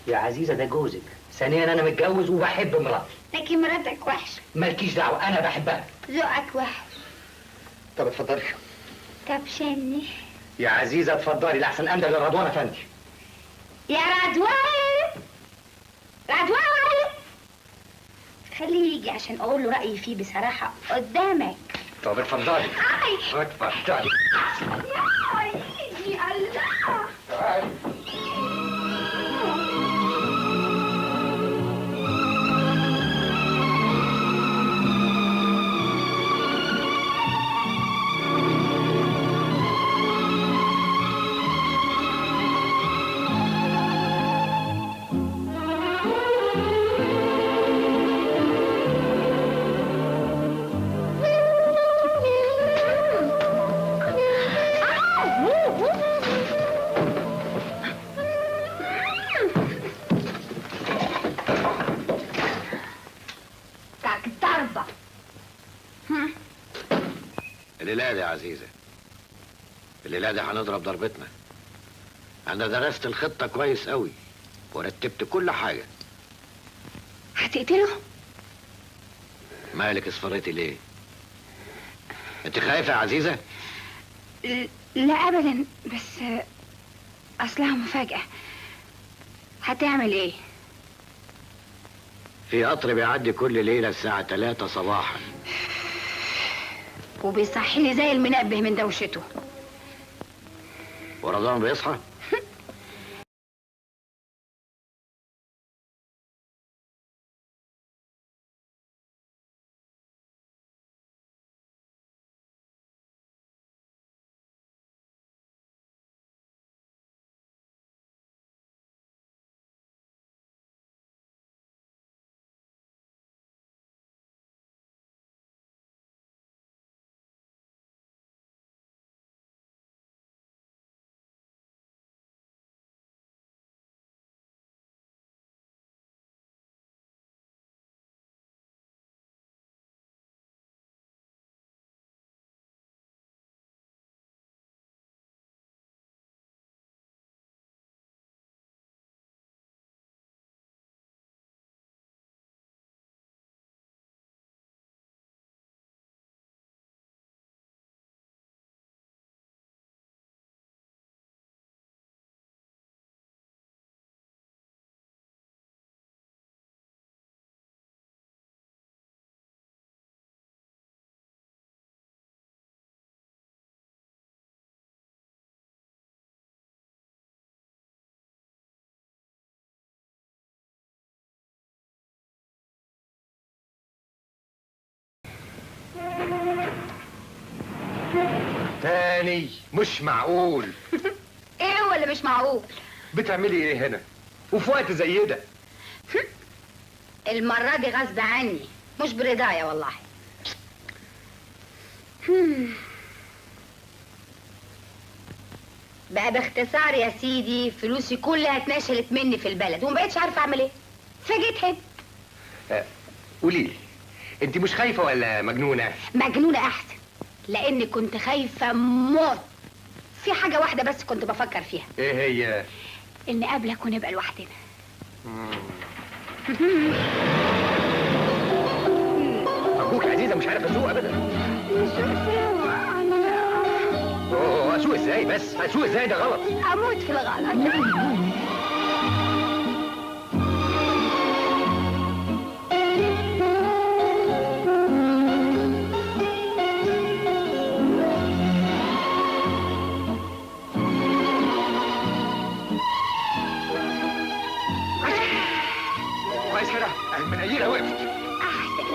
يا عزيزة ده جوزك، ثانيا انا متجوز وبحب مراتي. لكن مراتك وحشة. مالكيش دعوة، انا بحبها. ذوقك وحش. طب اتفضلي. طب شني يا عزيزة اتفضلي لأحسن اندى لرضوان افندي. يا رضوان رضوان خليه يجي عشان اقول له رأيي فيه بصراحة قدامك. طب اتفضلي. اتفضلي. يا ايدي الله. تعالي. الليلة دي يا عزيزة، الليلة دي هنضرب ضربتنا. أنا درست الخطة كويس قوي ورتبت كل حاجة. هتقتله؟ مالك اصفريتي ليه؟ أنت خايفة يا عزيزة؟ لا أبدا، بس أصلها مفاجأة. هتعمل إيه؟ في قطر بيعدي كل ليلة الساعة 3 صباحا وبيصحيني زي المنبه من دوشته. ورضوان بيصحى؟ تاني؟ مش معقول. ايه هو اللي مش معقول؟ بتعملي ايه هنا؟ وفي وقت زي ده؟ المرة دي غصب عني مش برضايا والله. بقى باختصار يا سيدي فلوسي كلها اتنشلت مني في البلد ومبقتش عارفه اعمل ايه، فجيت هنا. قولي لي، انت مش خايفة ولا مجنونة؟ مجنونة احسن، لاني كنت خايفة موت. في حاجة واحدة بس كنت بفكر فيها. ايه هي؟ ان قبلك ونبقى لوحدنا. ارجوك يا عزيزه، مش عارف اسوق ابدا. مش اسوق انا. اسوق ازاي بس؟ اسوق ازاي؟ ده غلط. اموت في الغلط. كويس كده، المناييره وقفت. احسن.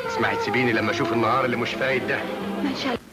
اسمعي، تسيبيني لما اشوف النهار اللي مش فايت ده. ما شاء الله.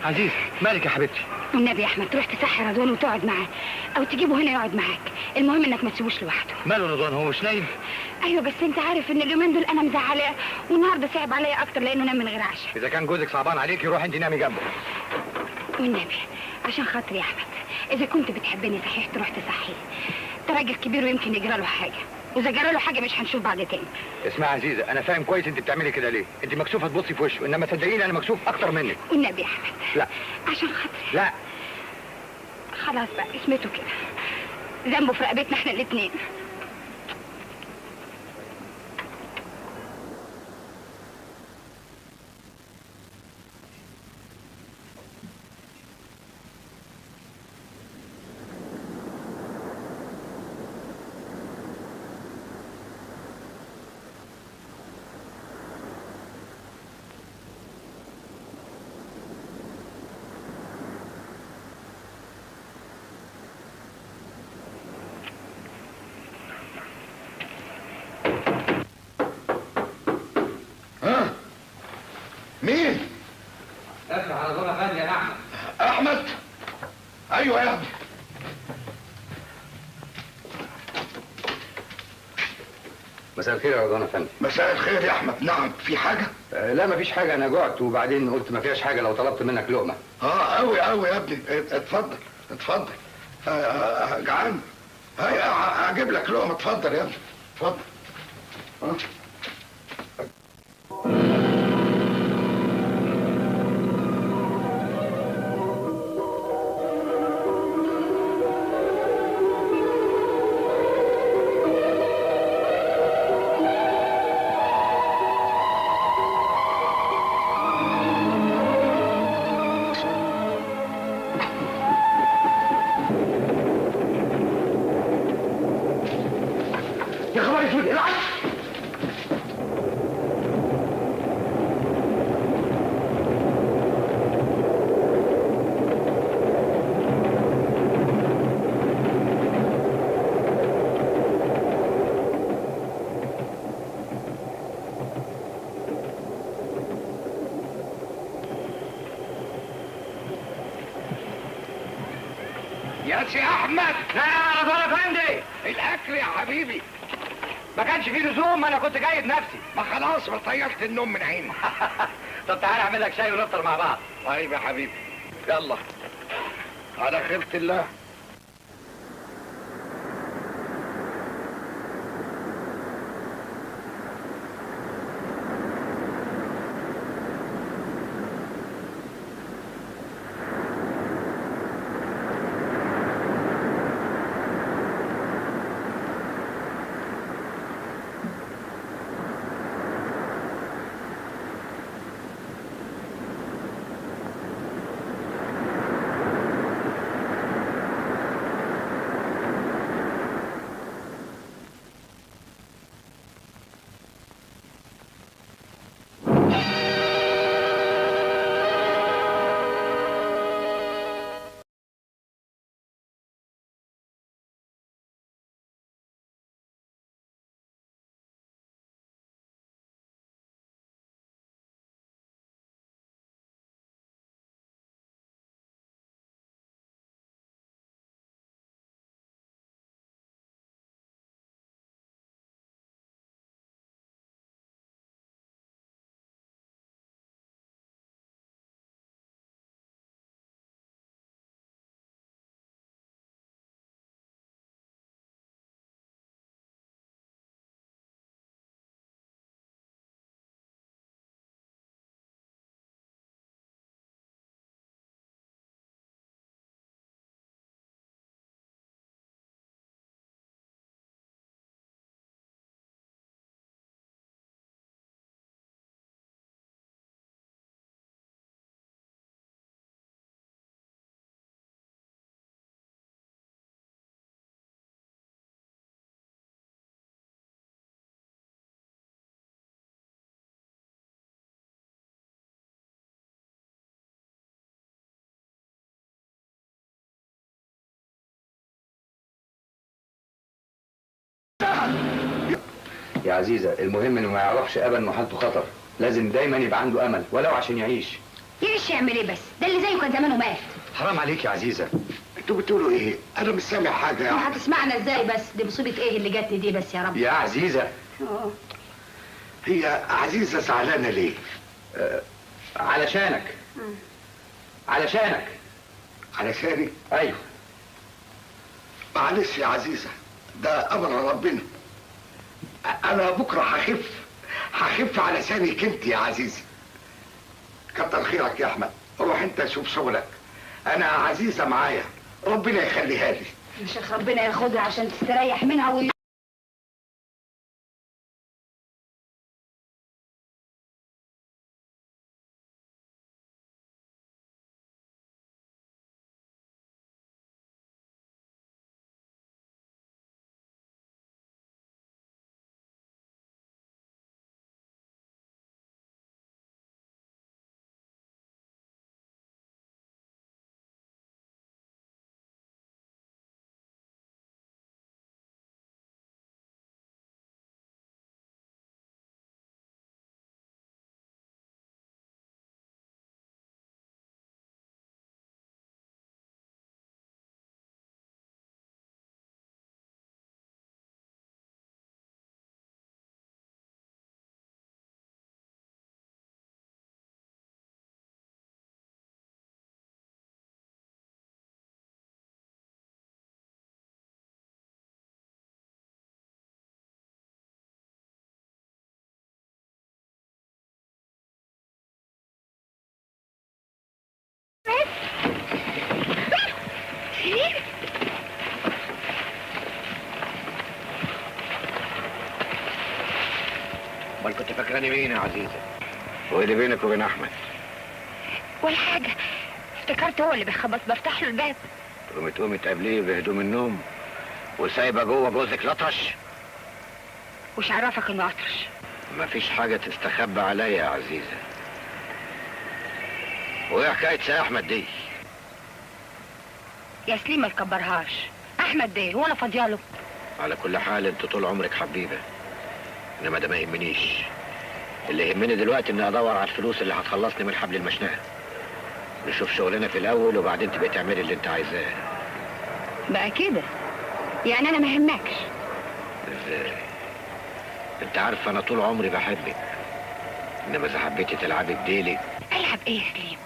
عزيز، مالك يا حبيبتي؟ والنبي يا احمد تروح تصحي رضوان وتقعد معاه، او تجيبه هنا يقعد معاك. المهم انك ما تسيبوش لوحده. ماله رضوان؟ هو مش نايم؟ ايوه بس انت عارف ان اليومين دول انا مزعلاه، والنهارده صعب عليا اكتر لانه نام من غير عشاء. اذا كان جوزك صعبان عليكي روحي انت نامي جنبه. والنبي عشان خاطري يا احمد، اذا كنت بتحبني صحيح تروح تصحيه. ده راجل كبير ويمكن يجرى له حاجة، واذا جرى له حاجة مش هنشوف بعض تاني. اسمعي يا عزيزه، انا فاهم كويس انت بتعملي كده ليه. انت مكسوفه تبصي في وشه، انما صدقيني انا مكسوف اكتر منك. والنبي يا احمد. لا عشان خاطري. لا خلاص بقى، اسمته كده، ذنبه في رقبتنا احنا الاثنين. احمد. ايوه يا ابني. مساء الخير يا رضوان افندي. مساء الخير يا احمد. نعم، في حاجة؟ لا مفيش حاجة، انا جعت وبعدين قلت ما فيهاش حاجة لو طلبت منك لقمة. قوي قوي يا ابني، اتفضل اتفضل. جعان؟ هجيب لك لقمة. اتفضل يا ابني اتفضل. يا خبر اسود، العب. يا سي احمد. لا يا رضوان افندي، الاكل يا حبيبي. ما كانش فيه لزوم، انا كنت جاي بنفسي. ما خلاص، ما طيرت النوم من عيني. طب تعالى اعمل لك شاي ونفطر مع بعض. طيب يا حبيبي، يلا على خيرة الله. يا عزيزة، المهم انه ما يعرفش ابدا انه حالته خطر، لازم دايما يبقى عنده امل ولو عشان يعيش. يعيش يعمل ايه بس؟ ده اللي زيه كان زمانه مات. حرام عليك يا عزيزة. انتوا بتقولوا ايه؟ انا مش سامع حاجة يا عم. هتسمعنا ازاي بس؟ دي مصيبة ايه اللي جاتني دي بس يا رب؟ يا عزيزة. هي عزيزة زعلانة ليه؟ علشانك. علشانك. علشاني؟ ايوه. معلش يا عزيزة، ده امر ربنا. انا بكره هخف، هخف علشانك انت يا عزيزة. كتر خيرك يا احمد، روح انت شوف شغلك، انا عزيزة معايا، ربنا يخليها لي. يا شيخ ربنا ياخدها عشان تستريح منها. سليم، امال كنت فاكراني مين يا عزيزه؟ وايه اللي بينك وبين احمد؟ ولا حاجة، افتكرت هو اللي بيخبط بفتح له الباب. تقومي تقابليه بهدوم النوم وسايبه جوه جوزك لطش؟ وش عرفك انه اطرش؟ مفيش حاجة تستخبى عليا يا عزيزه. وايه حكاية سي احمد دي؟ يا سليم ما تكبرهاش، احمد ده هو انا فاضياله؟ على كل حال انت طول عمرك حبيبه، انما ده ما يهمنيش. اللي يهمني دلوقتي اني ادور على الفلوس اللي هتخلصني من حبل المشنقه. نشوف شغلنا في الاول وبعدين تبقي تعملي اللي انت عايزاه. بقى كده يعني انا ما يهمكش؟ ازاي؟ انت عارفه انا طول عمري بحبك، انما اذا حبيتي تلعبي بديلك. العب ايه يا سليم؟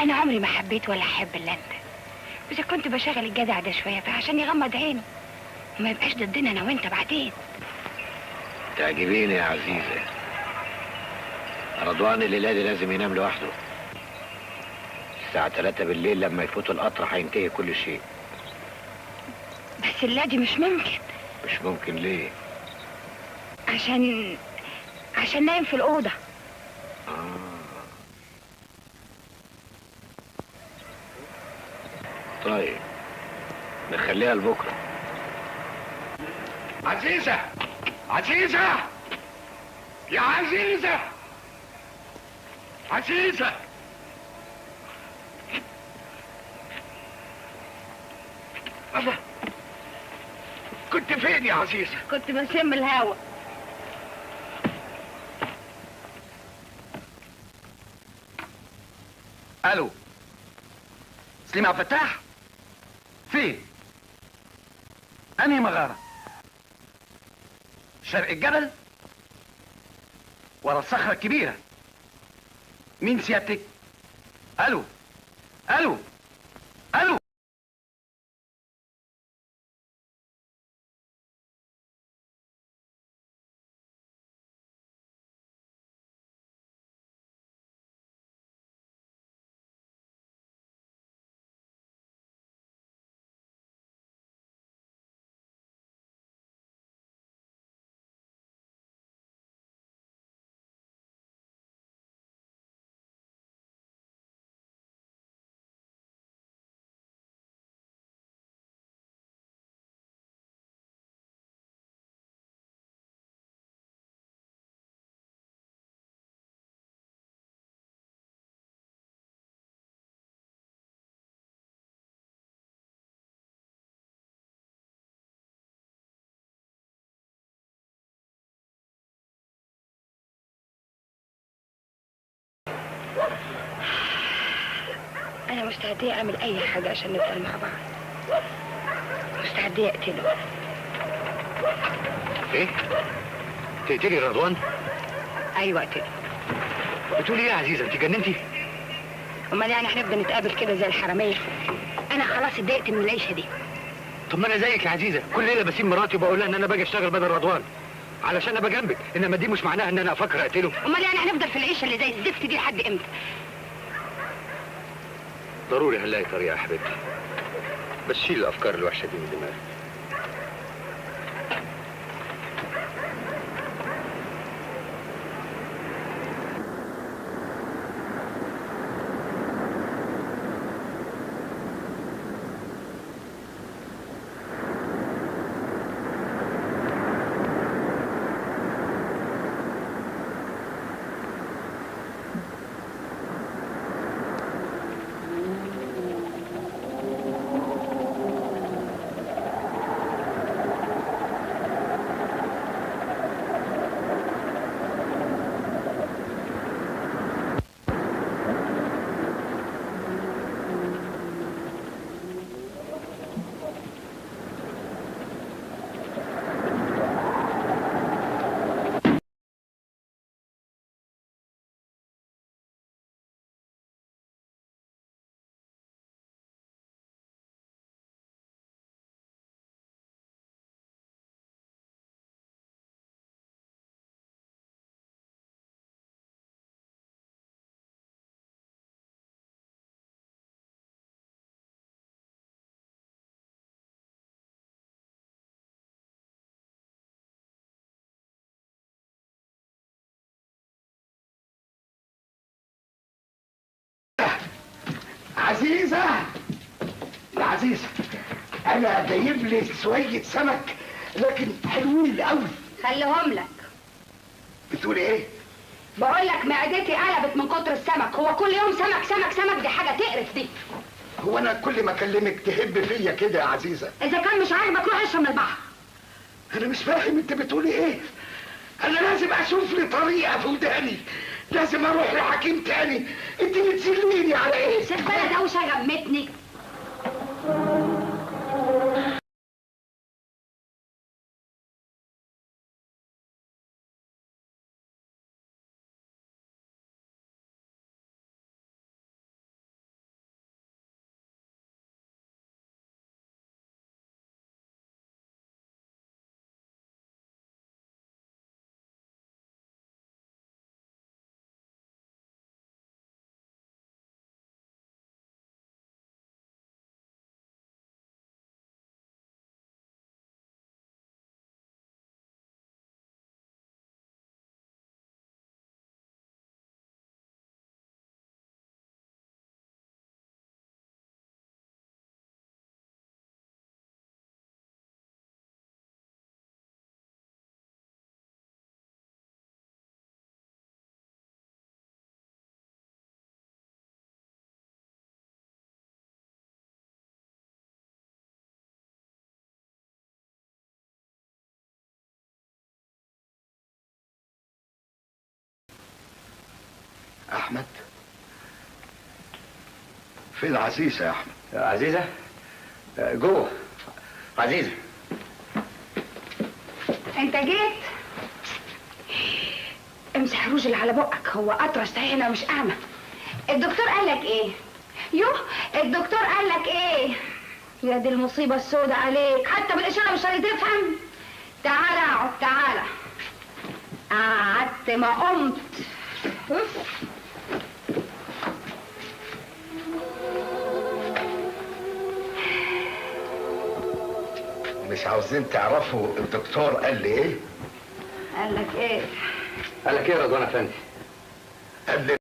انا عمري ما حبيت ولا احب الا انت. واذا كنت بشغل الجدع ده شوية فعشان يغمض عينه وما يبقاش ضدنا انا وانت بعدين. تعجبيني يا عزيزه. رضوان الليلة دي لازم ينام لوحده. الساعة 3 بالليل لما يفوت القطر هينتهي كل شيء. بس الليلة دي مش ممكن. مش ممكن ليه؟ عشان نايم في الأوضة. طيب نخليها لبكرة. عزيزة، عزيزة، يا عزيزة، عزيزة. الله، كنت فين يا عزيزة؟ كنت بشم الهوا. الو، سليم عبد الفتاح؟ فين؟ انهي مغارة؟ شرق الجبل؟ ورا الصخرة الكبيرة. مين سيادتك؟ الو، الو، الو. أنا مستعدية أعمل أي حاجة عشان نفضل مع بعض. مستعدية أقتله. إيه؟ تقتلي رضوان؟ أيوه أقتله. بتقولي إيه يا عزيزة؟ أنت جننتي؟ أمال يعني هنفضل نتقابل كده زي الحرامية؟ أنا خلاص اتضايقت من العيشة دي. طب ما أنا زيك يا عزيزة، كل ليلة بسيب مراتي وبقول لها إن أنا باجي أشتغل بدل رضوان علشان أبقى جنبك، إنما دي مش معناها إن أنا أفكر أقتله. أمال يعني هنفضل في العيشة اللي زي الزفت دي لحد إمتى؟ ضروري هنلاقي طريقة يا حبيبتي، بس شيل الأفكار الوحشة دي من دماغك. عزيزة، يا عزيزة، أنا جايب لي شوية سمك لكن حلوين قوي. خليهم لك. بتقولي إيه؟ بقول لك معدتي قلبت من كتر السمك، هو كل يوم سمك سمك سمك، دي حاجة تقرف دي. هو أنا كل ما أكلمك تهب فيا كده يا عزيزة؟ إذا كان مش عاجبك روح اشرب من البحر. أنا مش فاهم أنت بتقولي إيه؟ أنا لازم أشوف لي طريقة في وداني، لازم أروح لحكيم تاني. أنت بتسليني على إيه؟ سيب بلد دوشة غمتني. أحمد، فين عزيزة يا أحمد؟ عزيزة؟ جوه. عزيزة، أنت جيت؟ امسح الروج اللي على بقك، هو أطرش صحيح أنا مش أعمى. الدكتور قال لك إيه؟ يوه، الدكتور قال لك إيه؟ يا دي المصيبة السوداء عليك، حتى بالإشارة مش راضي تفهم. تعالى اقعد، تعالى. قعدت ما قمت. مش عاوزين تعرفوا الدكتور قال لي ايه؟ قال لك ايه؟ قال لك ايه يا رضوان افندي؟ قال لي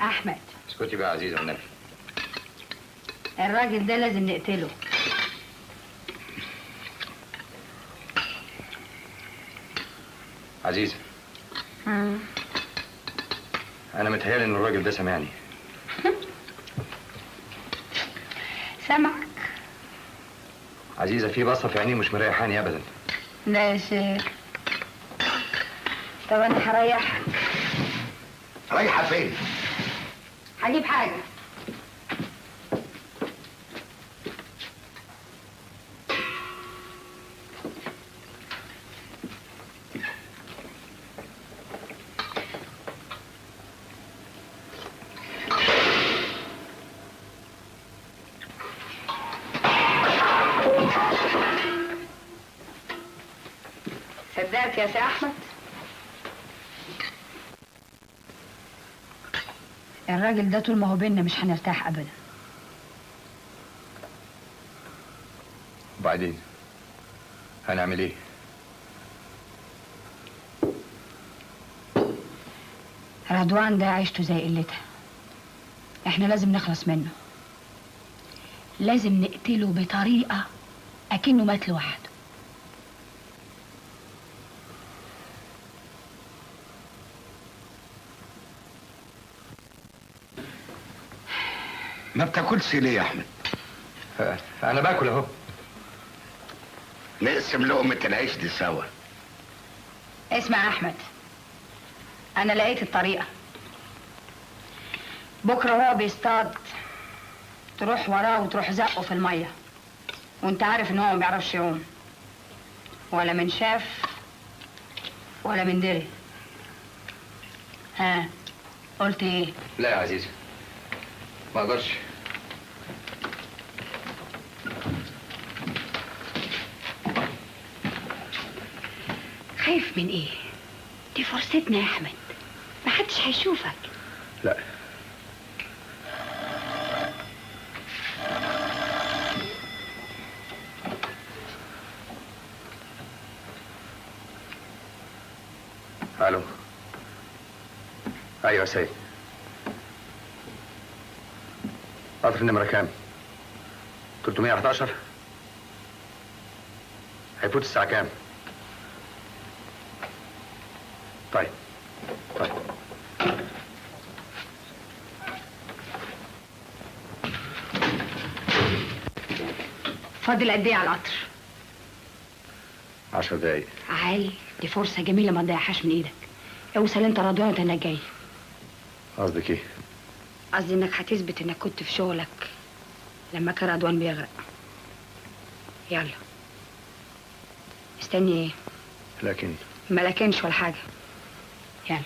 احمد. اسكتي بقى يا عزيزه والنبي. الراجل ده لازم نقتله. عزيزه، انا متهيألي ان الراجل ده سامعني. سامعك؟ عزيزه، في بصة في عينيه مش مريحاني ابدا. لا يا شيخ. طب انا هريحك. رايحة فين؟ هجيب حاجة. صدقت يا سي احمد؟ الراجل ده طول ما هو بينا مش هنرتاح ابدا. وبعدين هنعمل ايه؟ رضوان ده عيشته زي قلتها، احنا لازم نخلص منه. لازم نقتله بطريقة اكنه مات لوحده. ما بتاكلش ليه يا احمد؟ انا باكل اهو. نقسم لقمة العيش دي سوا. اسمع يا احمد، انا لقيت الطريقة. بكرة وهو بيصطاد تروح وراه وتروح زقه في المية، وانت عارف ان هو ما بيعرفش يعوم ولا من شاف ولا من دري. ها قلت ايه؟ لا يا عزيزي ما اقدرش. خايف من ايه؟ دي فرصتنا يا احمد، محدش هيشوفك. لا الو. ايوه يا سيد، قطر النمرة كام؟ 311. هيفوت الساعة كام؟ طيب طيب. فاضل قد ايه على القطر؟ 10 دقايق. عالي، دي فرصة جميلة ما تضيعهاش من ايدك. اوصل انت رضوان وانت جاي. قصدك ايه؟ قصدي انك هتثبت انك كنت في شغلك لما كان رضوان بيغرق. يلا. مستني ايه؟ لكن ما لكنش ولا حاجة. يلا.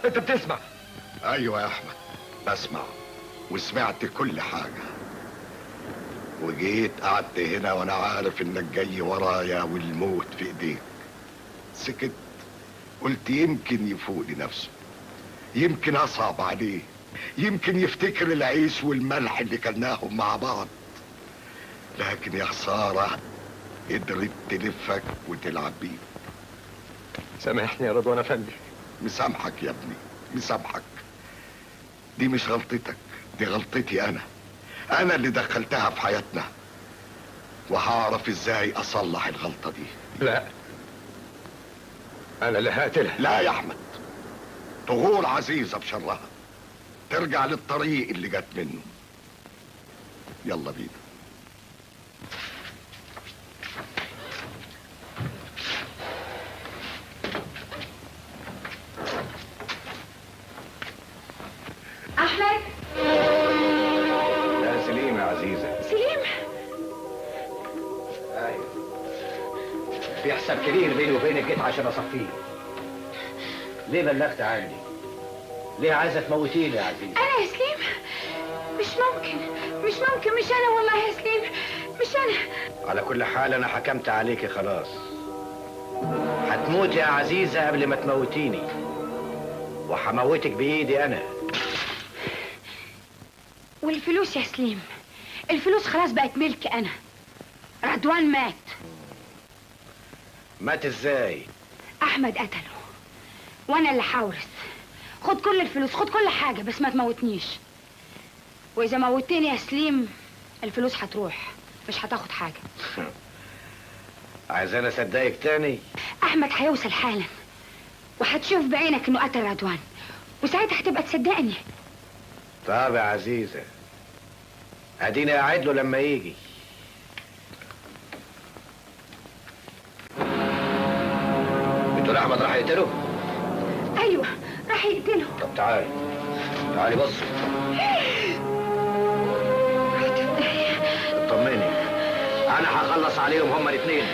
انت بتسمع؟ ايوه يا احمد بسمع، وسمعت كل حاجة، وجيت قعدت هنا وانا عارف انك جاي ورايا والموت في ايديك. سكت، قلت يمكن يفوق لنفسه، يمكن اصعب عليه، يمكن يفتكر العيش والملح اللي كلناهم مع بعض. لكن يا خسارة قدرت تلفك وتلعب بيك. سامحني يا رضوان افندي. مسامحك يا ابني، مسامحك. دي مش غلطتك، دي غلطتي انا. انا اللي دخلتها في حياتنا، وهعرف ازاي اصلح الغلطة دي. لا، انا اللي هقتلها. لا يا احمد، تغور عزيزه بشرها، ترجع للطريق اللي جت منه. يلا بينا. احمد. لا سليم. عزيزه. سليم. ايوه، في حساب كبير بيني وبينك جيت عشان اصفيه. ليه بلغت عني؟ ليه عايزه تموتيني يا عزيزه؟ انا يا سليم؟ مش ممكن، مش ممكن، مش انا والله يا سليم، مش انا. على كل حال انا حكمت عليكي خلاص. هتموتي يا عزيزه قبل ما تموتيني، وهموتك بايدي انا. والفلوس يا سليم، الفلوس خلاص بقت ملك انا. رضوان مات. مات ازاي؟ احمد قتله وانا اللي حورث. خد كل الفلوس، خد كل حاجة، بس ما تموتنيش. واذا موتني يا سليم الفلوس هتروح، مش هتاخد حاجة. عايزاني اصدقك تاني؟ احمد هيوصل حالا وهتشوف بعينك انه قتل رضوان، وساعتها هتبقى تصدقني. طب يا عزيزه، اديني قاعد له لما يجي. بتقول احمد راح يقتله؟ ايوه راح يقتله. طب تعالي تعالي بصي. اطمني، انا هخلص عليهم هما الاثنين.